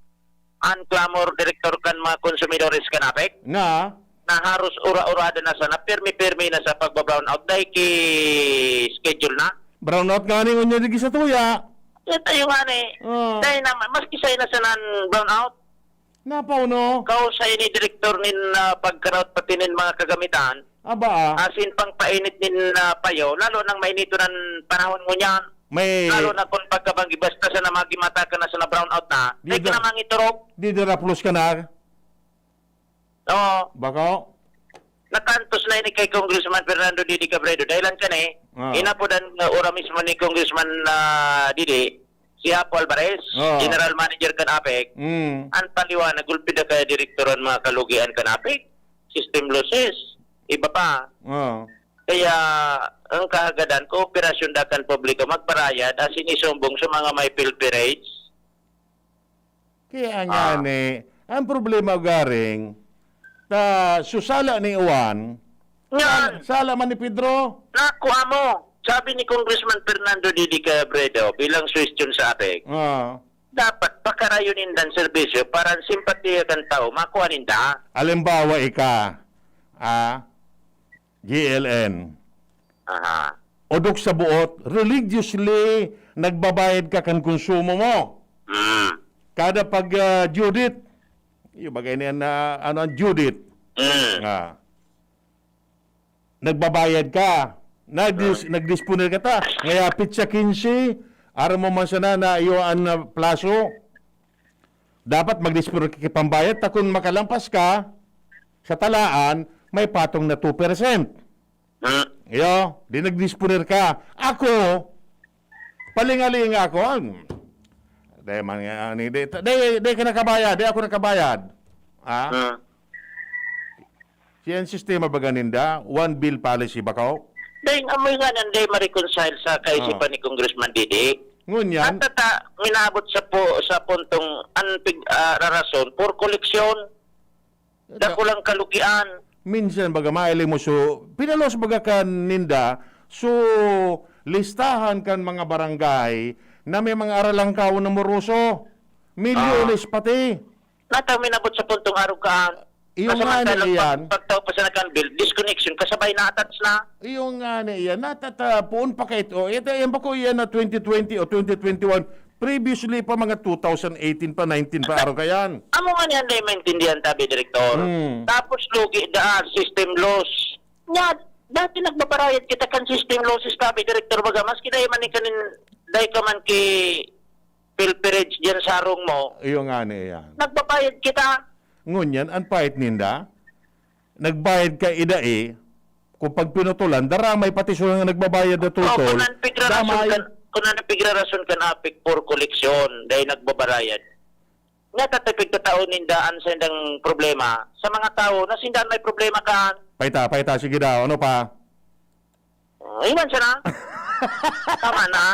Ang clamor, Direktor, kan mga konsumidores kan APEC Nga? na haros ura-urada na sana, pirmi-pirmi na sa pagba-brownout, dahil ki-schedule na. Brownout nga ni, unya, digi sa tuya. Ito yung ani. Oh. Dahil naman, maski sa inasanan brownout, Napaw, no? Kausay ni direktor nin, ah, pagkaraot pati nin mga kagamitan. Aba, ah. Asin pang painit nin, ah, payo, lalo nang mainito nan panahon ngunyan. May Lalo na kung pagkabanggi, basta sa na magimata ka na sa na-brownout na, Di ay da- ka na mangiturog. Di da raplos ka na? Oo. Bako? Nakantos na ini kay Congressman Fernando Didi Cabredo. Dahilan ka na eh. Ah. Inapodan nga ora mismo ni Congressman, ah, Didi, si Apo Alvarez, Oo. General Manager kan APEC. Mm. Ang paliwanag, gulpi da kaya direktoran mga kalugian kan APEC, system losses, iba pa. Oo. Kaya, ang kahagadan, kooperasyon da kan publiko, magparayad, asin isumbong sa mga may pilferage. Kaya nga Ah. ni, ang problema garing, ta, susala ni Juan, Yan. sala, sala man ni Pedro. Naku, amo, sabi ni Congressman Fernando Didi Cabredo bilang suwestyon sa APEC, Ah. dapat pakarayon nindan serbisyo para ang simpatiya kan tao makuha ninda. Halimbawa, ika, ah, G L N. Aha. Odok sa buot, religiously nagbabayad ka kan konsumo mo. Mm. Kada pag, ah, due date, yung bagay na yan na, ano, ang due date. Mm. Ah. Nagbabayad ka. Nagdis-, Mm. nagdisponer ka ta. Ngaya petsa quince, aram mo man sana na iyo an, ah, plaso. Dapat magdisponer ka ki pambayad, ta kun makalampas ka sa talaan, may patong na two percent. Hmm. Iyo, di nagdisponer ka. Ako, palingalinga ako. Ang, di man nga, ani, di, di, di ka nakabayad, di ako nakabayad. Ha? Hmm. Siya ang sistema baga ninda, one bill policy ba, kaw? Dahil amoy nga nanday ma-reconcile sa kaisipan Ah. ni Congressman Didi. Ngunyan? At tata, minabot sa po, sa puntong ang pig-, ah, rarason for koleksyon. Ito. Dakulang kalugian. Minsan baga mailing mo, so, pinalos baga kan ninda, so, listahan kan mga barangay na may mga aralangkaw na moroso. Milyones Ah. pati. Nataw minabot sa puntong arog kaan. Iyo nga Kasamantala, ni iyan. pag-, pagtao pa sa nakan bill, disconnection, kasabay na-attach na. Iyo nga ni iyan. Natata-, poon pa kayo ito. Ito, yan ba ko iyan na twenty twenty o twenty twenty-one? Previously pa, mga two thousand eighteen pa, nineteen pa, araw ka yan. Amo nga niyan na maintindihan, tabi, Direktor. Hmm. Tapos, lugi daan, system loss. Nga, dati nagbabarayad kita kan system losses, tabi, Direktor, baga, maski dahil man ikanin, dahil ka man ki pilpirage dyan sa harong mo, Iyo nga ni iyan. nagbabayad kita. Ngunyan, ang pait ninda, nagbayad ka idai, kung pagpinutulan, daramay pati sila nga nagbabayad na O, tutol, kung ano pigrarason damay. kan, kung ano pigrarason kan APEC for koleksyon, dahil nagbabarayad. Natatapig tataon ninda an sindang problema sa mga tawo na sinda an may problema kan. Paita, paita, sige daw, ano pa? Oh, iwan siya na. Tama na.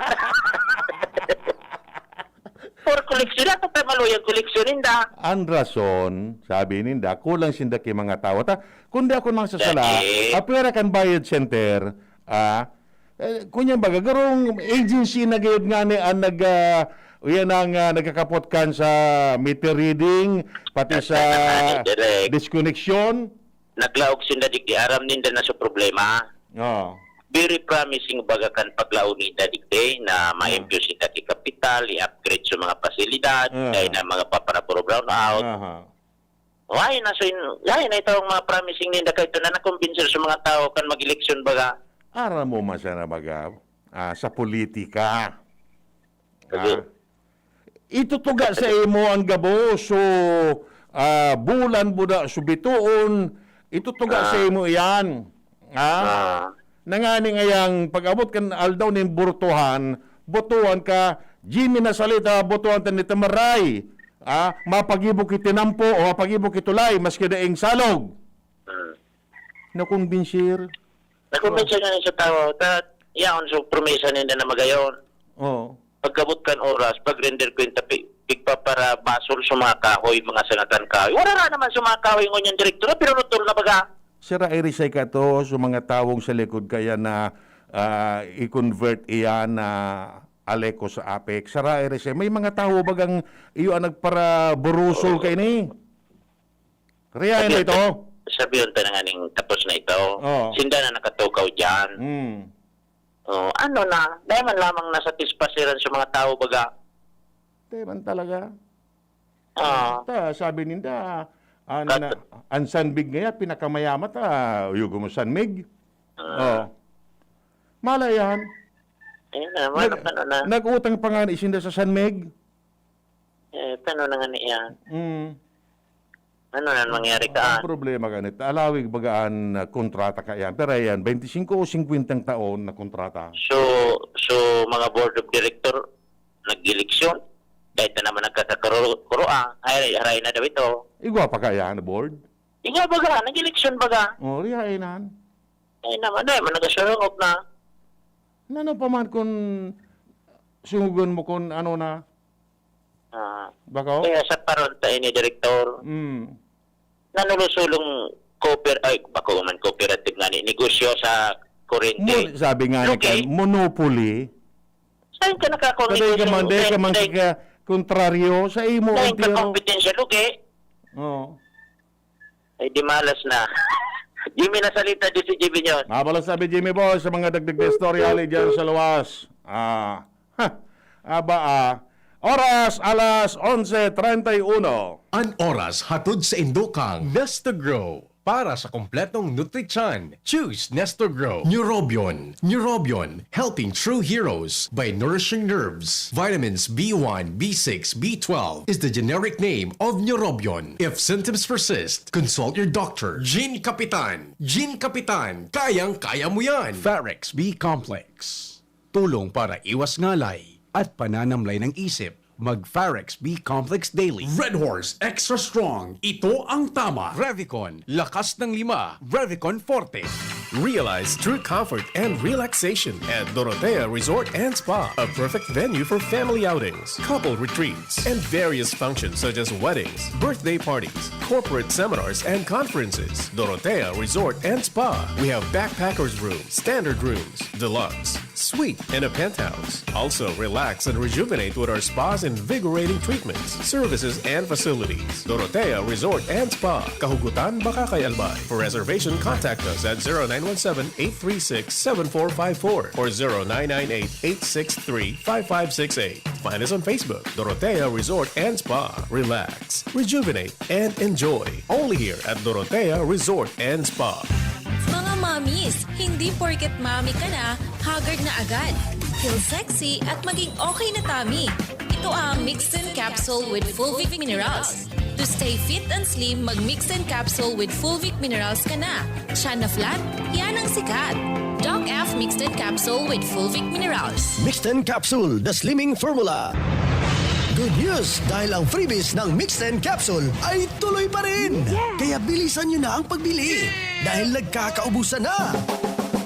For koleksyon, dapat tayo maluyang koleksyon ninda. Ang rason, sabi ninda, kulang sinda ki mga tawo. Ta, kundi ako nang sasala, Dahil apwera kan bayad center, ah, Eh, kunya baga, garong agency na gayud ngani ang nag, ah, uyan ang, ah, nagkakapot kan sa meter reading, pati sa Direk. Disconnection. Naglaog sinda digdi, aram ninda na sa problema. Oo. Very promising baga kan paglaog ninda digdi na ma-improve sinda ki kapital, i-upgrade sa mga pasilidad, Oo. kaya na mga paparapuro brownout. Aha. Why na so in, why na itong mga promising ninda kay ito na nakumbinsil sa mga tao kan mag-eleksyon baga? Aram mo man sana baga, ah, sa politika. Kasi Ah. Itutuga sa imo ang gabos, so, ah, bulan buda, so bitoon, itutuga sa Ah. imo iyan. Ah? Ah. Nangani ngayang pag-abot kan aldaw nin burtuhan, botohan ka, Jimmy Nasalita, botohan ta ni Tamaray. Ah, mapagibo ki tinampo o mapagibo ki tulay, maski daing salog. Hmm. Nakumbinsil. Nakumbinsil na sa tao. Ta, yaon, so, promesa ninda na magayon. Oo. Pagkabot kan oras, pag-render kwenta, pi-, pigpaparabasol sa mga kahoy, mga sangatan kahoy. Wala na naman sa mga kahoy ngunyan, Direktor, pero nutol na baga. Sira irisay ka to sa mga tawong sa likod kaya na, ah, i-convert iyan na Aleco sa Apex. Sara irisay. May mga tawo bagang iyo ang nagparaburusol Oo. kaini. Riyain na Sabi ito? Sabi unta na nga ning tapos na ito. Oo. Sinda na nakatukaw dyan. Hmm. Oh, ano na, dahil man lamang nasatisfasiran sa mga tao, baga. Di man talaga. Ah. Ta, sabi ninda, an, Kat- an San Mig ngaya, pinakamayaman ta, uyog mo San Mig. Ah. Oh. Mala yan. Ayun na, Nag-, ano na. Nag-utang pa nga ni Isinda sa San Mig. Eh, paano na nga niya? Mm. Ano na mangyari ka? Ang problema ganito, alawig baga an, ah, kontrata ka yan. Pero yan, twenty-five o fifty ang taon na kontrata. So, so, mga board of director, nag-eleksyon. Dahil na naman nagkakakuro-, kuroa, ay, haray na daw ito. Igwa pa kaya na board? Igwa baga, nag-eleksyon baga. Oh, riya, eh, nan. Ay naman, ay, man, nagasurungog na. Nano pa man kung sungugon mo kung ano na? Ah. Bako? Kaya sa paron ta ini, Direktor, Mm. nanulosulong cooper-, ay, bako man cooperative nga ni, negosyo sa kurente. Mo, sabi nga ni Okay. kan, monopoly. Saan ka nakakognito Sabi ka sa man, di ka man Saan ka kontraryo sa imo, saan ka entero. kompetensya, lugi? Oo. Ay, di malas na. Jimmy Nasalita, di si Jimmy News. Mabalas sabi, Jimmy Boy, sa mga dagdag na istorya, ali dyan sa luwas. Ah, ha, aba, ah. Oras, alas onse treinta y uno. An oras hatod sa indukang Nestogro. Para sa kompletong nutrisyon, choose Nestogro. Neurobion. Neurobion, helping true heroes by nourishing nerves. Vitamins B one, B six, B twelve is the generic name of Neurobion. If symptoms persist, consult your doctor. Gene Kapitan. Gene Kapitan, kayang-kaya mo yan. Farex B Complex. Tulong para iwas ngalay at pananamlay ng isip. Mag Farex B Complex Daily. Red Horse Extra Strong. Ito ang tama. Revicon. Lakas ng lima. Revicon Forte. Realize true comfort and relaxation at Dorotea Resort and Spa, a perfect venue for family outings, couple retreats, and various functions such as weddings, birthday parties, corporate seminars, and conferences. Dorotea Resort and Spa. We have backpackers room, standard rooms, deluxe, suite, and a penthouse. Also, relax and rejuvenate with our spa's invigorating treatments, services, and facilities. Dorotea Resort and Spa, Kahugutan, Bacacay, Albay. For reservation, contact us at zero nine one seven, eight three six, seven four five four or zero nine nine eight, eight six three, five five six eight. Find us on Facebook, Dorotea Resort and Spa. Relax, rejuvenate, and enjoy. Only here at Dorotea Resort and Spa. Mga mommies, hindi porket mommy ka na, haggard na agad. Feel sexy at maging okay na tummy. Ito ang Mixed in Capsule with Fulvic Minerals. To stay fit and slim, mag Mixed in Capsule with Fulvic Minerals ka na. Tiyan na flat? Yan ang sikat. Doc F Mixed in Capsule with Fulvic Minerals. Mixed in Capsule, the slimming formula. Good news! Dahil ang freebies ng Mixed in Capsule ay tuloy pa rin! Yeah! Kaya bilisan nyo na ang pagbili! Dahil nagkakaubusan na!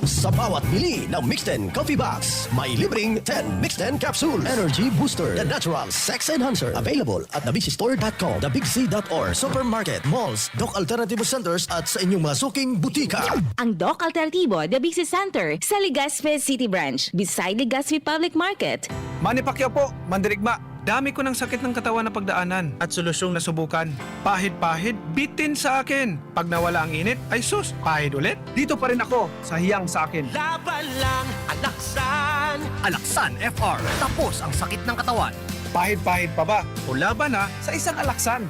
Sa bawat bili ng Mixten Coffee Box, may libreng ten Mixten Capsule Energy Booster, the natural sex enhancer. Available at the big c store dot com, the big c dot org, supermarket, malls, Doc Alternativo Centers at sa inyong mga suking butika. Ang Doc Alternativo, The Big C Center, sa Legazpi City Branch, beside Legazpi Public Market. Manny Pacquiao po, mandirigma. Dami ko ng sakit ng katawan na pagdaanan at solusyong nasubukan. Pahid-pahid, bitin sa akin. Pag nawala ang init, ay sus, pahid ulit. Dito pa rin ako, sa hiyang sa akin. Laban lang, Alaksan. Alaksan F R, tapos ang sakit ng katawan. Pahid-pahid pa ba? O laban na sa isang Alaksan.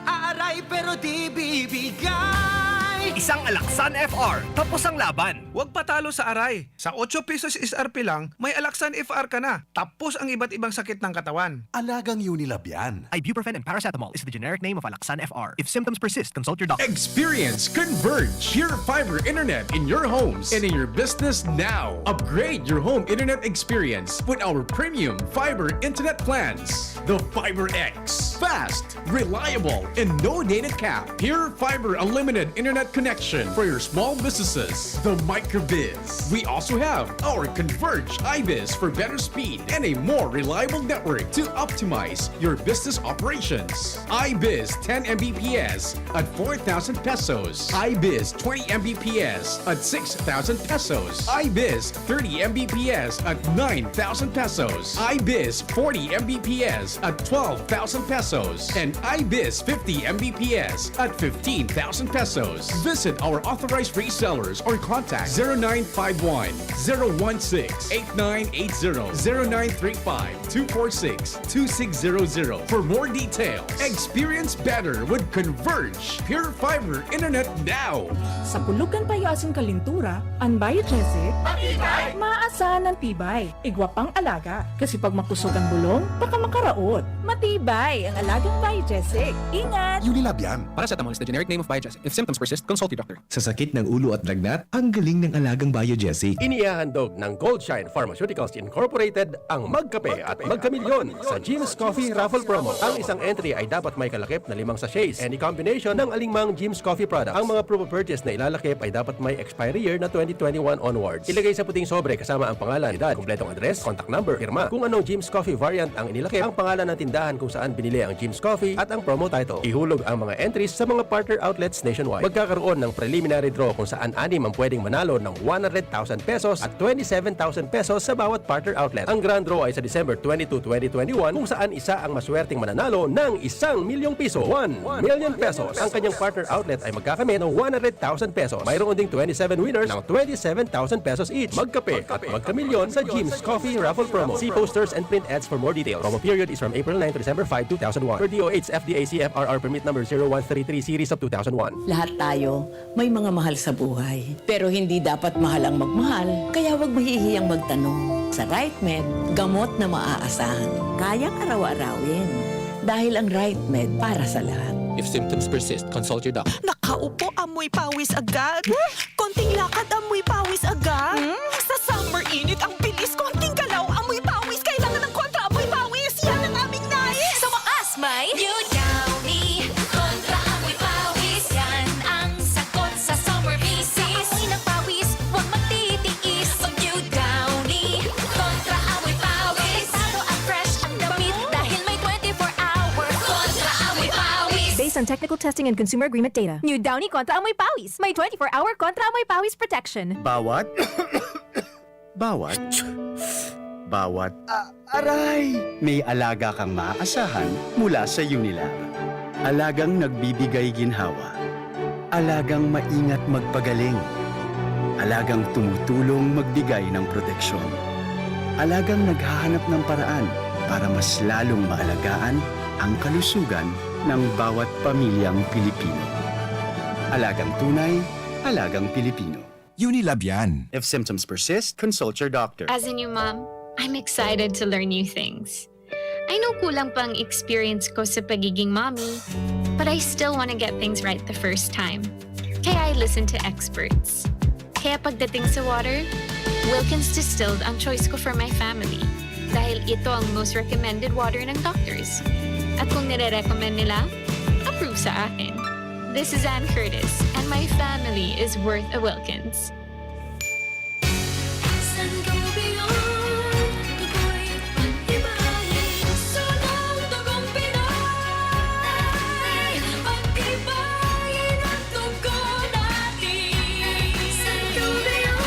Aaray pero di bibigay. Isang Alaksan F R, tapos ang laban. Huwag patalo sa aray. Sa otso pesos S R P lang, may Alaksan F R ka na. Tapos ang iba't ibang sakit ng katawan. Alagang Unilab yan. Ibuprofen and paracetamol is the generic name of Alaxan F R. If symptoms persist, consult your doctor. Experience Converge Pure Fiber Internet in your homes and in your business now. Upgrade your home internet experience with our premium fiber internet plans. The Fiber X. Fast, reliable, and no data cap. Pure Fiber Unlimited Internet Connection for your small businesses. The Microbiz. We also have our Converge iBiz for better speed and a more reliable network to optimize your business operations. iBiz ten M B P S at four thousand pesos. iBiz twenty M B P S at six thousand pesos. iBiz thirty M B P S at nine thousand pesos. iBiz forty M B P S at twelve thousand pesos. And iBiz fifty M B P S at fifteen thousand pesos. Visit our authorized resellers or contact zero nine five one, zero one six, eight nine eight zero, zero nine three five, two four six, two six zero zero for more details. Experience better with Converge Pure Fiber Internet now. Sa pulugan payo asin kalintura, an Biogesic, Matibay! Maaasahan an tibay, igwa pang alaga. Kasi pag makusog an bulong, baka makaraot. Matibay ang alagang Biogesic. Ingat! Unilab yan. Paracetamol is the generic name of Biogesic. If symptoms persist, consult your doctor. Sa sakit ng ulo at lagnat, ang galing ng alagang Biogesic. Inihahandog ng Gold Shine Pharmaceuticals Incorporated ang Magkape at Magkamilyon sa Jim's Coffee Raffle Promo. Ang isang entry ay dapat may kalakip na limang sachets. Any combination ng alingmang Jim's Coffee product. Ang mga proof of purchase na ilalakip ay dapat may expiry year na twenty twenty-one onwards. Ilagay sa puting sobre kasama ang pangalan, edad, kumpletong address, contact number, pirma. Kung anong Jim's Coffee variant ang inilakip, ang pangalan ng tindahan kung saan binili ang Jim's Coffee at ang promo title. Ihulog ang mga entries sa mga partner outlets nationwide. Magkakaroon ng preliminary draw kung saan anim ang pwedeng manalo ng one hundred thousand pesos at twenty-seven thousand pesos sa bawat partner outlet. Ang grand draw ay sa December twenty-two, twenty twenty-one, kung saan isa ang maswerteng mananalo ng isang milyong piso, one million pesos. Ang kanyang partner outlet ay magkakamit ng one hundred thousand pesos. Mayroon ding twenty-seven winners ng twenty-seven thousand pesos each. Magkape at magkamilyon sa Jim's Coffee Raffle Promo. See posters and print ads for more details. Promo period is from April nine to December five, two thousand one. Per D O H F D A C F R R permit number zero one three three series of two thousand one. Lahat tayo may mga mahal sa buhay. Pero hindi dapat mahal ang magmahal, kaya huwag mahihiyang magtanong. Sa RightMed, gamot na maaasahan. Kayang araw-arawin. Dahil ang RightMed para sa lahat. If symptoms persist, consult your doctor. Nakaupo, amoy pawis agad. Konting lakad, amoy pawis agad. Hmm? Sa summer init, ang bilis. Konting galaw, amoy pawis. Kailangan ng kontra amoy pawis. Yan ang aming nais. Sa wakas, may New Downy Kontra Amoy Pawis. Yan ang sagot sa summer misis. Sa amoy ng pawis, huwag magtitiis. Mag New Downy Kontra Amoy Pawis. Delikado at fresh ang damit dahil may twenty-four hour Kontra Amoy Pawis. Based on technical testing and consumer agreement data. New Downy Kontra Amoy Pawis. May twenty-four hour Kontra Amoy Pawis protection. Bawat, bawat, bawat, ah, aray! May alaga kang maaasahan mula sa Unilab. Alagang nagbibigay ginhawa. Alagang maingat magpagaling. Alagang tumutulong magbigay ng proteksyon. Alagang naghahanap ng paraan para mas lalong maalagaan ang kalusugan ng bawat pamilyang Pilipino. Alagang tunay, alagang Pilipino. Unilab yan. If symptoms persist, consult your doctor. As a new mom, I'm excited to learn new things. I know kulang pa ang experience ko sa pagiging mommy, but I still want to get things right the first time. Kaya I listen to experts. Kaya pagdating sa water, Wilkins Distilled ang choice ko for my family dahil ito ang most recommended water ng doctors. At kung nire-recommend nila, approve sa akin. This is Anne Curtis, and my family is worth a Wilkins. Sangobion, tukoy pag-ibahin. Puso ng dugong Pinoy, pag-ibahin ang dugo natin. Sangobion,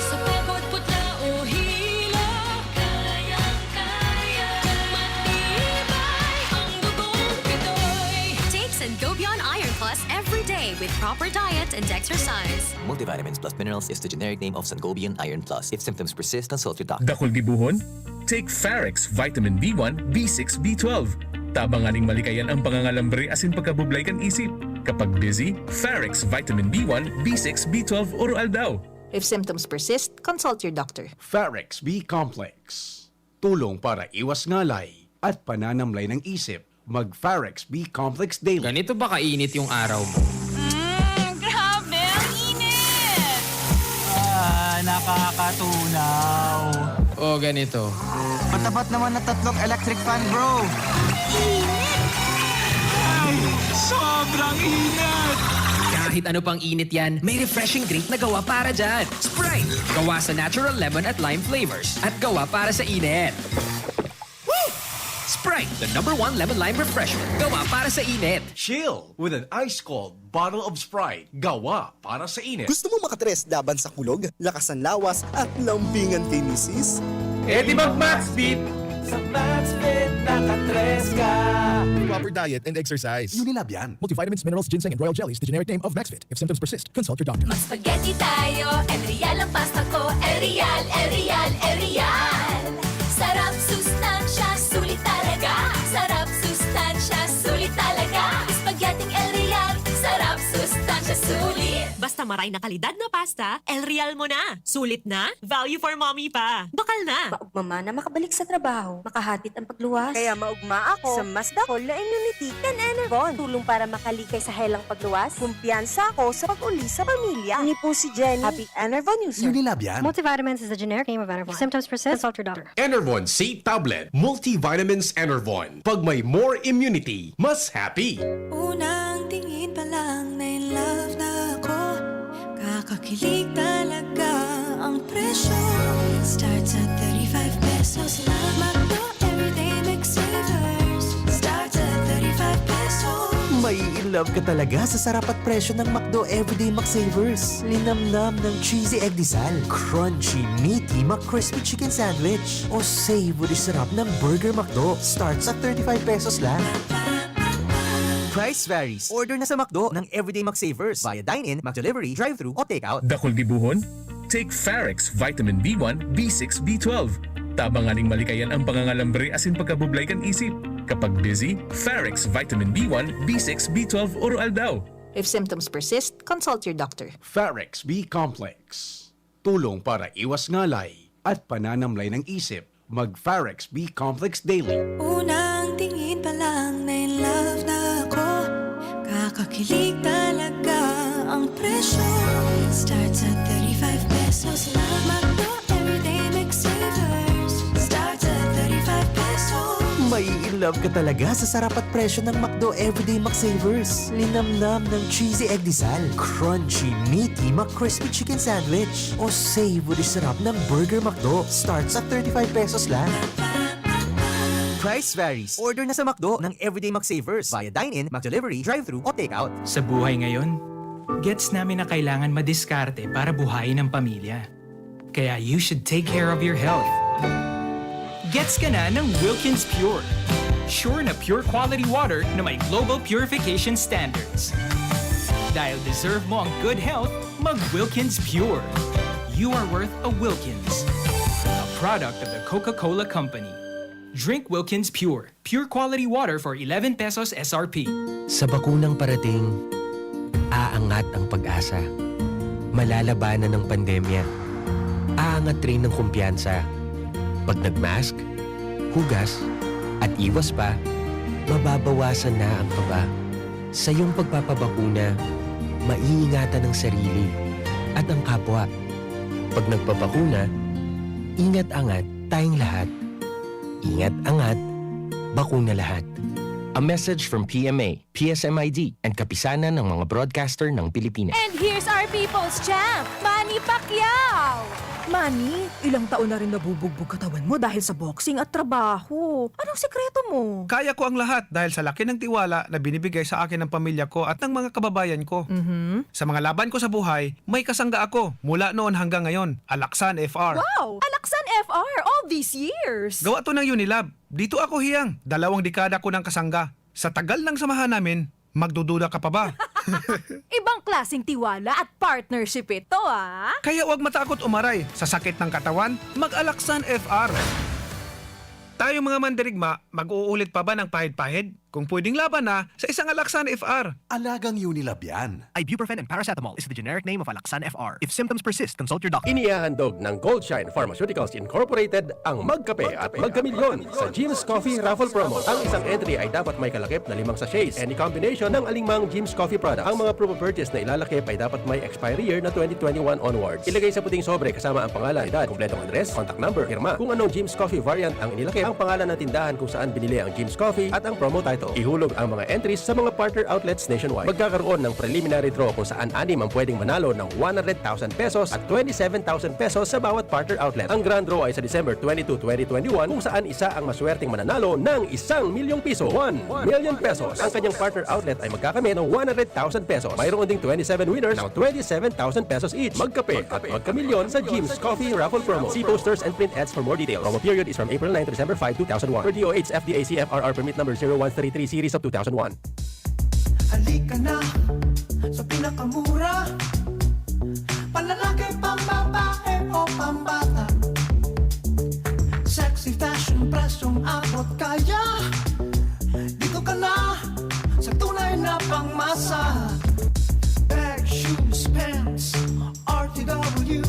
sa pagod, putla o hilo, kayang-kaya. Matibay ang dugong Pinoy. Take Sangobion Iron Plus every day with proper diet and exercise. Multivitamins plus minerals is the generic name of Sangobion Iron Plus. If symptoms persist, consult your doctor. Dakul gibohon? Take Farex Vitamin B one, B six, B twelve. Tabang nganing malikayan ang pangangalambre asin pagkabublay kan isip. Kapag dizzy, Farex Vitamin B one, B six, B twelve oro aldaw. If symptoms persist, consult your doctor. Farex B Complex. Tulong para iwas ngalay at pananamlay ng isip. Mag Farex B Complex Daily. Ganito ba kainit yung araw mo? Mm, grabe! Ang init! Ah, nakakatunaw. O ganito. Matapat naman na tatlong electric fan, bro. Ay, sobrang init! Kahit ano pang init yan, may refreshing drink na gawa para dyan. Sprite! Gawa sa natural lemon at lime flavors. At gawa para sa init. Woo! Sprite, the number one lemon lime refreshment. Gawa para sa init. Chill with an ice-cold bottle of Sprite. Gawa para sa init. Gusto mo makatres laban sa kulog, lakas ng lawas, at lambingan kay misis? Eh di mag Maxfit! Sa Maxfit, nakatres ka! Proper diet and exercise. Unilab yan. Multivitamins, minerals, ginseng, and royal jellies, the generic name of Maxfit. If symptoms persist, consult your doctor. Mag-spaghetti tayo, El Real ang pasta ko, El Real, El Real, El Real. Sarap, sustansya, sulit talaga. Sarap, sustansya, sulit talaga. Spaghetti El Real, sarap, sustansya, sulit. Basta maray na kalidad na pasta, El Real mo na. Sulit na, value for mommy pa. Bakal na. Maugma man na makabalik sa trabaho, makahatid ang pagluwas. Kaya maugma ako sa mas dakul na immunity kan Enervon. Tulong para makalikay sa helang pagluwas. Kumpiyansa ako sa pag-uli sa pamilya. Ini po si Jenny. Happy Enervon user. Unilab yan. Multivitamins is the generic name of Enervon. If symptoms persist, consult your doctor. Enervon C Tablet. Multivitamins Enervon. Pag may more immunity, mas happy. Unang tingin pa lang, na in love na ako. Kakakilig talaga ang presyo. Starts at thirty-five pesos lang. McDo Everyday Mix Savers. Starts at thirty-five pesos. Mai-in love ka talaga sa sarap at presyo ng McDo Everyday McSavers. Linamnam ng cheesy egg disal, crunchy, meaty McCrispy chicken sandwich, o savory sarap ng Burger McDo. Starts at thirty-five pesos lang. Price varies. Order na sa McDo ng Everyday McSavers via dine-in, McDelivery, drive-thru, o take-out. Dakul gibohon? Take Farex Vitamin B one, B six, B twelve. Tabang nganing malikayan ang pangangalambre asin pagkabublay kan isip. Kapag dizzy, Farex Vitamin B one, B six, B twelve oro aldaw. If symptoms persist, consult your doctor. Farex B Complex. Tulong para iwas ngalay at pananamlay ng isip. Mag Farex B Complex Daily. Unang tingin pa lang, na in love na ako. Kakakilig talaga ang presyo. Starts at thirty-five pesos lang. McDo Everyday Mix Savers. Starts at thirty-five pesos. Mai-in love ka talaga sa sarap at presyo ng McDo Everyday McSavers. Linamnam ng cheesy egg disal, crunchy, meaty McCrispy chicken sandwich, o savory sarap ng Burger McDo. Starts at thirty-five pesos lang. Price varies. Order na sa McDo ng Everyday McSavers via dine-in, McDelivery, drive-thru, o take-out. Sa buhay ngayon, gets namin na kailangan madiskarte para buhayin ang pamilya. Kaya you should take care of your health. Gets ka na ng Wilkins Pure. Sure na pure quality water na may global purification standards. Dahil deserve mo ang good health, mag Wilkins Pure. You are worth a Wilkins. A product of the Coca-Cola Company. Drink Wilkins Pure. Pure quality water for eleven pesos S R P. Sa bakunang parating, aangat ang pag-asa. Malalabanan ang pandemya. Aangat rin ang kumpiyansa. Pag nag-mask, hugas, at iwas pa, mababawasan na ang kaba. Sa iyong pagpapabakuna, maiingatan ang sarili at ang kapwa. Pag nagpabakuna, ingat-angat tayong lahat. Ingat-angat, bakuna lahat. A message from P M A, P S M I D, and Kapisanan ng mga Broadcaster ng Pilipinas. And here's our people's champ, Manny Pacquiao! Manny, ilang taon na rin nabubugbog katawan mo dahil sa boxing at trabaho. Anong sekreto mo? Kaya ko ang lahat dahil sa laki ng tiwala na binibigay sa akin ng pamilya ko at ng mga kababayan ko. Mhm. Sa mga laban ko sa buhay, may kasangga ako mula noon hanggang ngayon, Alaksan F R. Wow! Alaksan F R all these years! Gawa to ng Unilab. Dito ako hiyang, dalawang dekada ko ng kasangga. Sa tagal ng samahan namin, magdududa ka pa ba? Ibang klaseng tiwala at partnership ito, ah! Kaya huwag matakot umaray sa sakit ng katawan, mag-Alaksan F R. Tayong mga mandirigma, mag-uulit pa ba ng pahid-pahid? Kung pwedeng laban na sa isang Alaksan F R. Alagang Unilab yan. Ibuprofen and paracetamol is the generic name of Alaxan F R. If symptoms persist, consult your doctor. Inihahandog ng Goldshine Pharmaceuticals Incorporated ang Magkape at Magkamilyon sa Jim's Coffee Raffle Promo. Ang isang entry ay dapat may kalakip na limang sachets, any combination ng alingmang Jim's Coffee product. Ang mga proof of purchase na ilalakip ay dapat may expiry year na twenty twenty-one onwards. Ilagay sa puting sobre kasama ang pangalan, edad, kompletong address, contact number, pirma. Kung anong Jim's Coffee variant ang inilakip, ang pangalan ng tindahan kung saan binili ang Jim's Coffee at ang promo title. Ihulog ang mga entries sa mga partner outlets nationwide. Magkakaroon ng preliminary draw kung saan anim ang pwedeng manalo ng one hundred thousand pesos at twenty-seven thousand pesos sa bawat partner outlet. Ang grand draw ay sa December twenty-two, twenty twenty-one, kung saan isa ang maswerteng mananalo ng isang milyong piso. One million pesos. Ang kanyang partner outlet ay magkakamit ng one hundred thousand pesos. Mayroon ding twenty-seven winners ng twenty-seven thousand pesos each. Magkape at magkamilyon sa Jim's Coffee Raffle Promo. See posters and print ads for more details. Promo period is from April nine to December five, two thousand one. Per D O H F D A C F R R Permit Number zero one three three Series of two thousand one. Halika na sa pinakamura. Panlalaki, pambabae o pambata. Sexy fashion, presyong abot kaya. Dito ka na sa tunay na pangmasa. Bag, shoes, pants, R T W.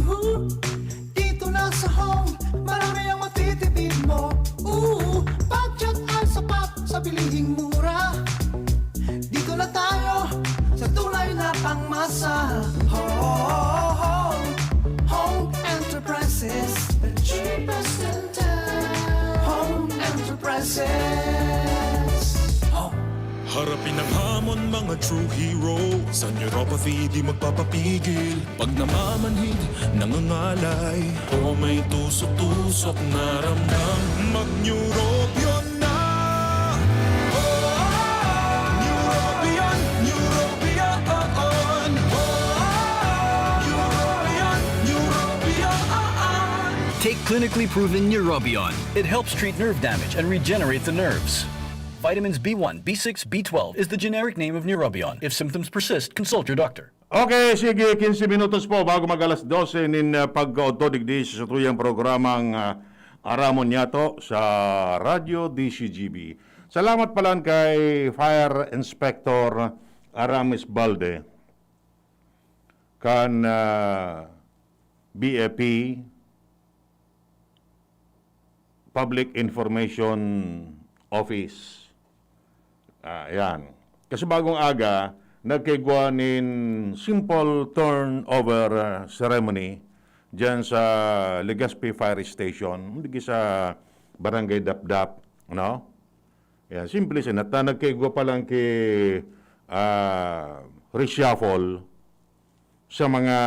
Dito na sa home, marami ang matitipid mo. Ooh, budget ay sapat sa bilihing mura. Dito na tayo sa tunay na pangmasa. Home, home enterprises, the cheapest in town. Home enterprises. Home. Harapin ang hamon, mga true hero. Sa neuropathy, di magpapapigil. Pag namamanhid, nangangalay, o may tusok-tusok na ramdam, mag-Neurobion na! Oh, Neurobion, Neurobion, oh, oh. Neurobion, Neurobion, oh, oh. Take clinically proven Neurobion. It helps treat nerve damage and regenerate the nerves. Vitamins B one, B six, B twelve is the generic name of Neurobion. If symptoms persist, consult your doctor. Okay, sige, quince minutos po bago mag alas dose nin uh, pagkaodto digdi sa satuyang programang uh, Aramon Yato sa Radyo D C G B. Salamat palan kay Fire Inspector Aramis Balde kan uh, B A P Public Information Office. Ah, yan. Kasi bagong aga, nagkaigwa nin simple turnover ah, ceremony dyan sa Legazpi Fire Station, hindi sa Barangay Dapdap, no? Yan, simple siya. Nata, nagkaigwa pa lang kay ah, reshuffle sa mga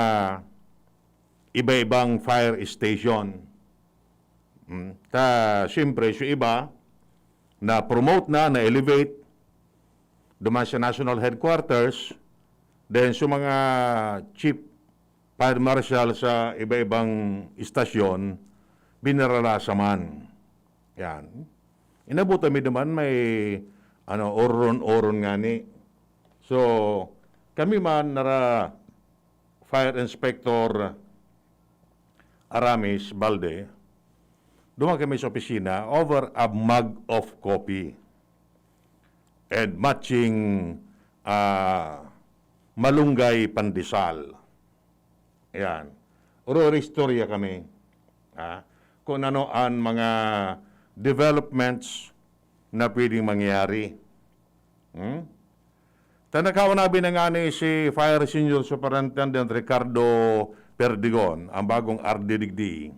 iba-ibang fire station. Mm. Ta, siyempre, so iba, na-promote na, na-elevate, duman sa National Headquarters, then sa mga chief fire marshal sa iba-ibang istasyon, binaralasa man. Yan. Inabot kami naman may ano, oron-oron ngani. So, kami man nara Fire Inspector Aramis Balde, duman kami sa opisina over a mug of coffee and matching ah, malunggay pandesal. Ayan. Uro-uri istorya kami. Ha? Kung ano ang mga developments na pwedeng mangyari. Hmm? Tanakaw na binangani si Fire Senior Superintendent Ricardo Perdigon, ang bagong R D digdi,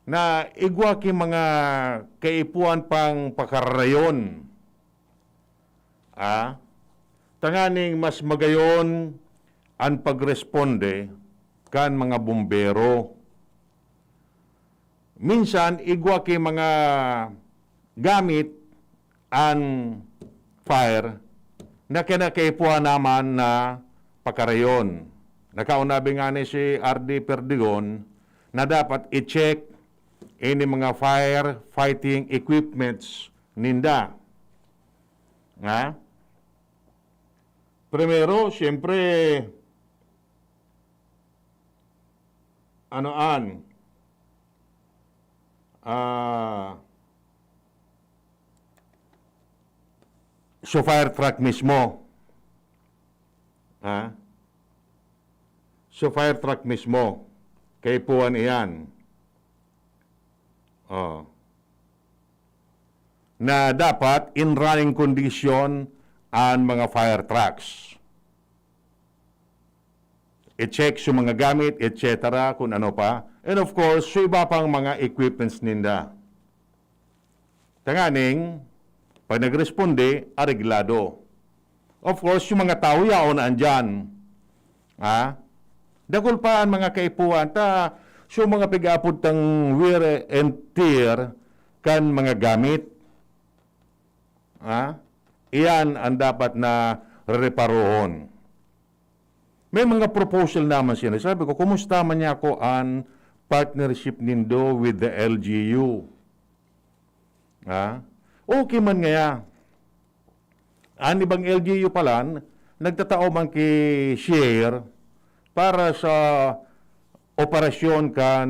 na igwa ki mga kaipuhan pang pakarayon Ah, tanganing mas magayon an pagresponde kan mga bombero. Minsan, igwa ki mga gamit an fire na kinakaipuhan naman na pakarayon. Nakauna bi ngani si R D Perdigon na dapat i-check ini mga fire fighting equipments ninda. Nga? Primero, siyempre, ano an, ah, so fire truck mismo. Ha? So fire truck mismo. Kaipuhan iyan. Oh. Na dapat in running condition an mga fire trucks. I-check so mga gamit, et cetera, kung ano pa. And of course, so iba pang mga equipments ninda. Tanganing, pag nagresponde, areglado. Of course, yung mga tao yaon andyan. Ha? Dakul pa an mga kaipuhan. Ta, so mga pig-aapod tang wear and tear kan mga gamit. Ha? Iyan ang dapat na reparohon. May mga proposal naman siya. Sabi ko, "Kumusta man niya ako an partnership nindo with the L G U?" Ha? Okay man ngaya. An ibang L G U palan, nagtatao man ki share para sa operasyon kan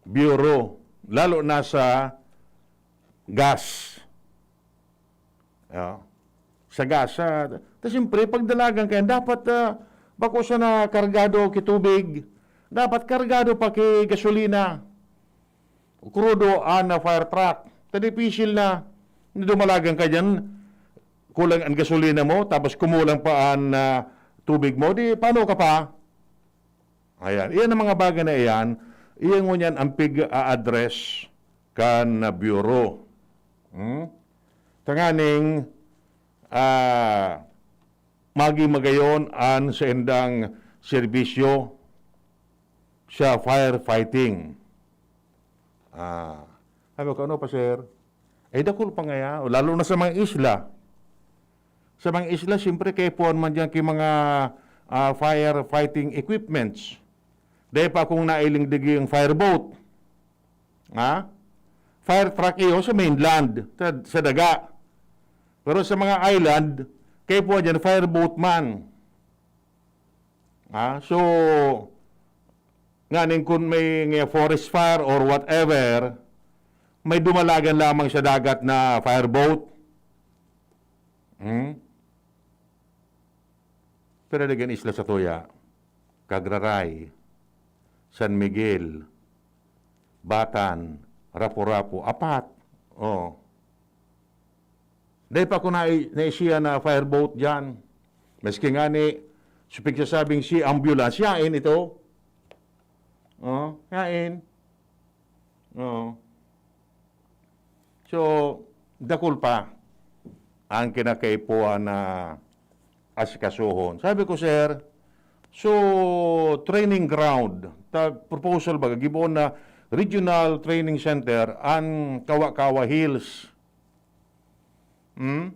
Bureau, lalo na sa gas. Ah, sa gas. Ah, ta siyempre, pagdalagan kayan, dapat, ah, bako sana kargado ki tubig. Dapat kargado pa ki gasolina. Krudo an, ah, fire truck. Ta dipisil na. Dumalagan ka diyan, kulang an gasolina mo, tapos kumulang pa an, ah, tubig mo, di paano ka pa? Ayan. Iyan ang mga bagay na iyan. Iyan ngunyan ang pig-a-address kan bureau. Hmm? Tanganing, ah, maging magayon an saindang serbisyo sa firefighting. Ah, sabi ko, "Ano pa, sir?" Eh, dakul pa ngaya, lalo na sa mga isla. Sa mga isla, siyempre, kaipuhan man diyan ki mga, ah, firefighting equipments. Dai pa akong nailing diging fireboat. Ha? Fire truck iyo sa mainland, sa, sa daga. Pero sa mga island, kaipuhan diyan, fireboat man. Ha? So, nganing kun may, nga forest fire or whatever, may dumalagan lamang sa dagat na fireboat. Hmm? Pero dagan isla sa tuya, Cagraray, San Miguel, Batan, Rapu-Rapu, apat. Oh. Dai pa ako nai-, naisiya na fireboat diyan. Maski ngani, sa pigsasabing si ambulance, yain ito. Oh, yain. Oo. So, dakul pa ang kinakaipuhan na asikasuhon. Sabi ko, "Sir, so training ground, ta, proposal baga, gibohon na regional training center an Kawa-Kawa Hills." Hmm?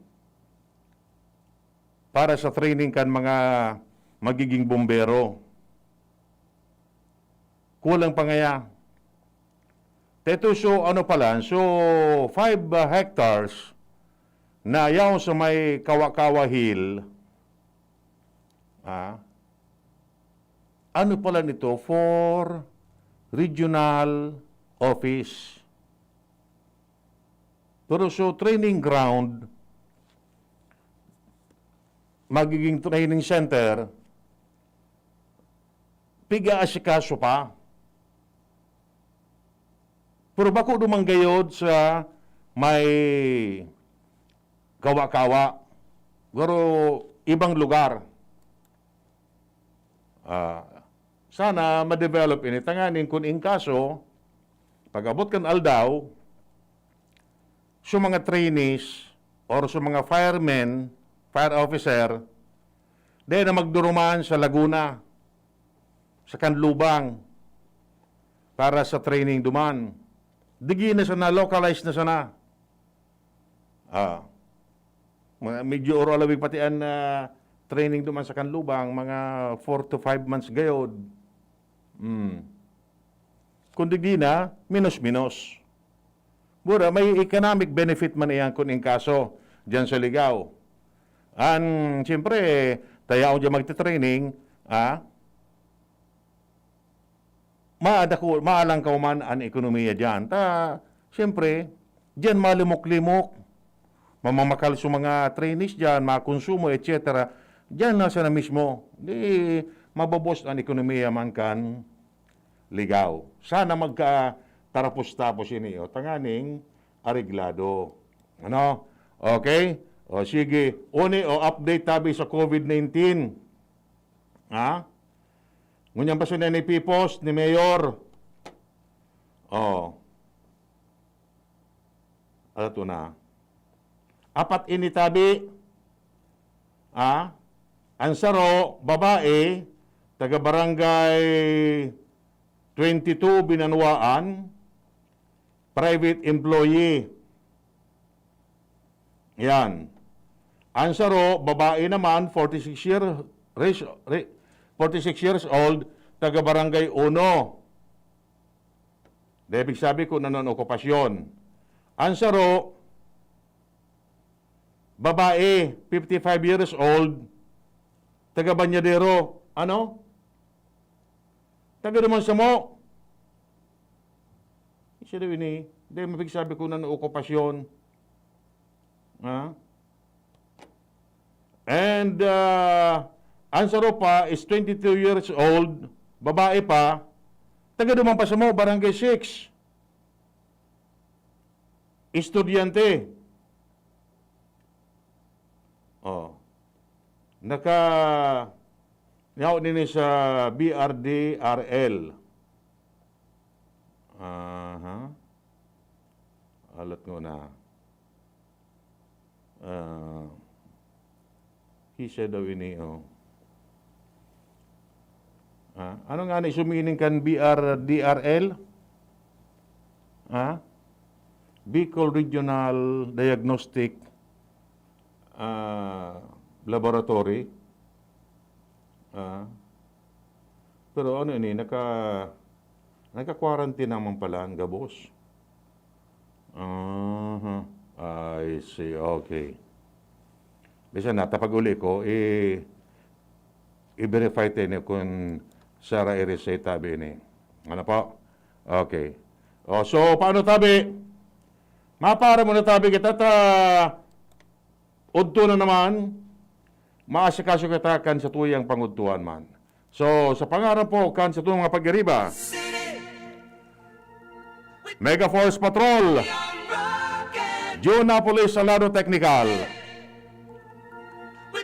Para sa training kan mga magiging bombero. Kulang pa ngaya. Teto, so ano pala, so five, ah, hectares na yaon sa may Kawa-Kawa Hill, ah, ano pala nito, for regional office. Pero so training ground, magiging training center, pig-aasikaso pa. Pero bako duman gayod sa may Kawa-Kawa, pero ibang lugar. Ah, sana ma-develop ini tanganing kun in kaso, pag-abot kan aldaw, sa mga trainees or sa mga firemen, fire officer, dai na magduruman sa Laguna, sa Canlubang, para sa training duman. Digi na sana, localized na sana. Ah. Mga medyo oro-alawig pati an, ah, training duman sa Canlubang, mga four to five months gayod. Hmm. Kung digdi na, minos-minos. Mura, may economic benefit man iyan kun in kaso, diyan sa Ligao. An, siyempre, tayaon diyan magte-training, ah, maadako, maalangkaw man an ekonomiya diyan. Ta, siyempre, diyan malimok-limok, mamamakal sa mga trainees diyan, makonsumo, et cetera. Diyan na sana mismo. Di, maboboost an ekonomiya man kan Ligao. Sana magkatarapos-tapos ini, o, tanganing areglado. Ano? Okay? O, sige. Uni, o, update tabi sa COVID nineteen. Ha? Ngunyan pa siya na ni Pipos, ni Mayor. O. Ato na. Apat ini tabi. Ah, an saro, babae, taga Barangay twenty-two, Binanwaan, private employee. Yan. An saro, babae naman, forty-six year, res-, re-, forty-six years old, taga Barangay Uno. Dai ibig sabi kung ano an okupasyon. An saro, babae, fifty-five years old, taga Bañadero. Ano? Taga naman samo. Siya daw ini, dai mapigsabi kung ano an okupasyon. Ha? And, ah, an saro pa is twenty-two years old, babae pa, taga duman pa samo, Barangay six. Estudyante. Oh. Naka-, yaw nini sa B R D R L. Aha. Alat ko na. Ah, kisa daw ini, oh. Ah, ano nga ni sumining kan B R D R L? Ah? Bicol Regional Diagnostic, ah, Laboratory. Ah. Pero ano ini, naka-, naka-quarantine naman pala ang gabos. Aha. I see. Okay. Bisan na, ta pag-uli ko, i-, i-verify tayo ni kun sara i-reseta tabi ini. Ano po? Okay. Oh, so, paano tabi? Mapara muna tabi kita ta udto na naman, maasikaso kita kan satuyang pangudtuhan man. So, sa pangaran po kan satuyang mga pag-iriba, Mega Force Patrol, Juna Police Salado Technical.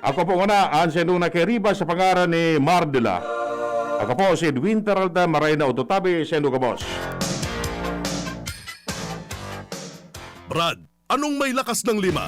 Ako po nguna, an sendo na kiriba sa pangaran ni Mardela. Ako po si Edwin Peralta, maray na udto tabi, sendo ka, boss. Brad, anong may lakas ng lima?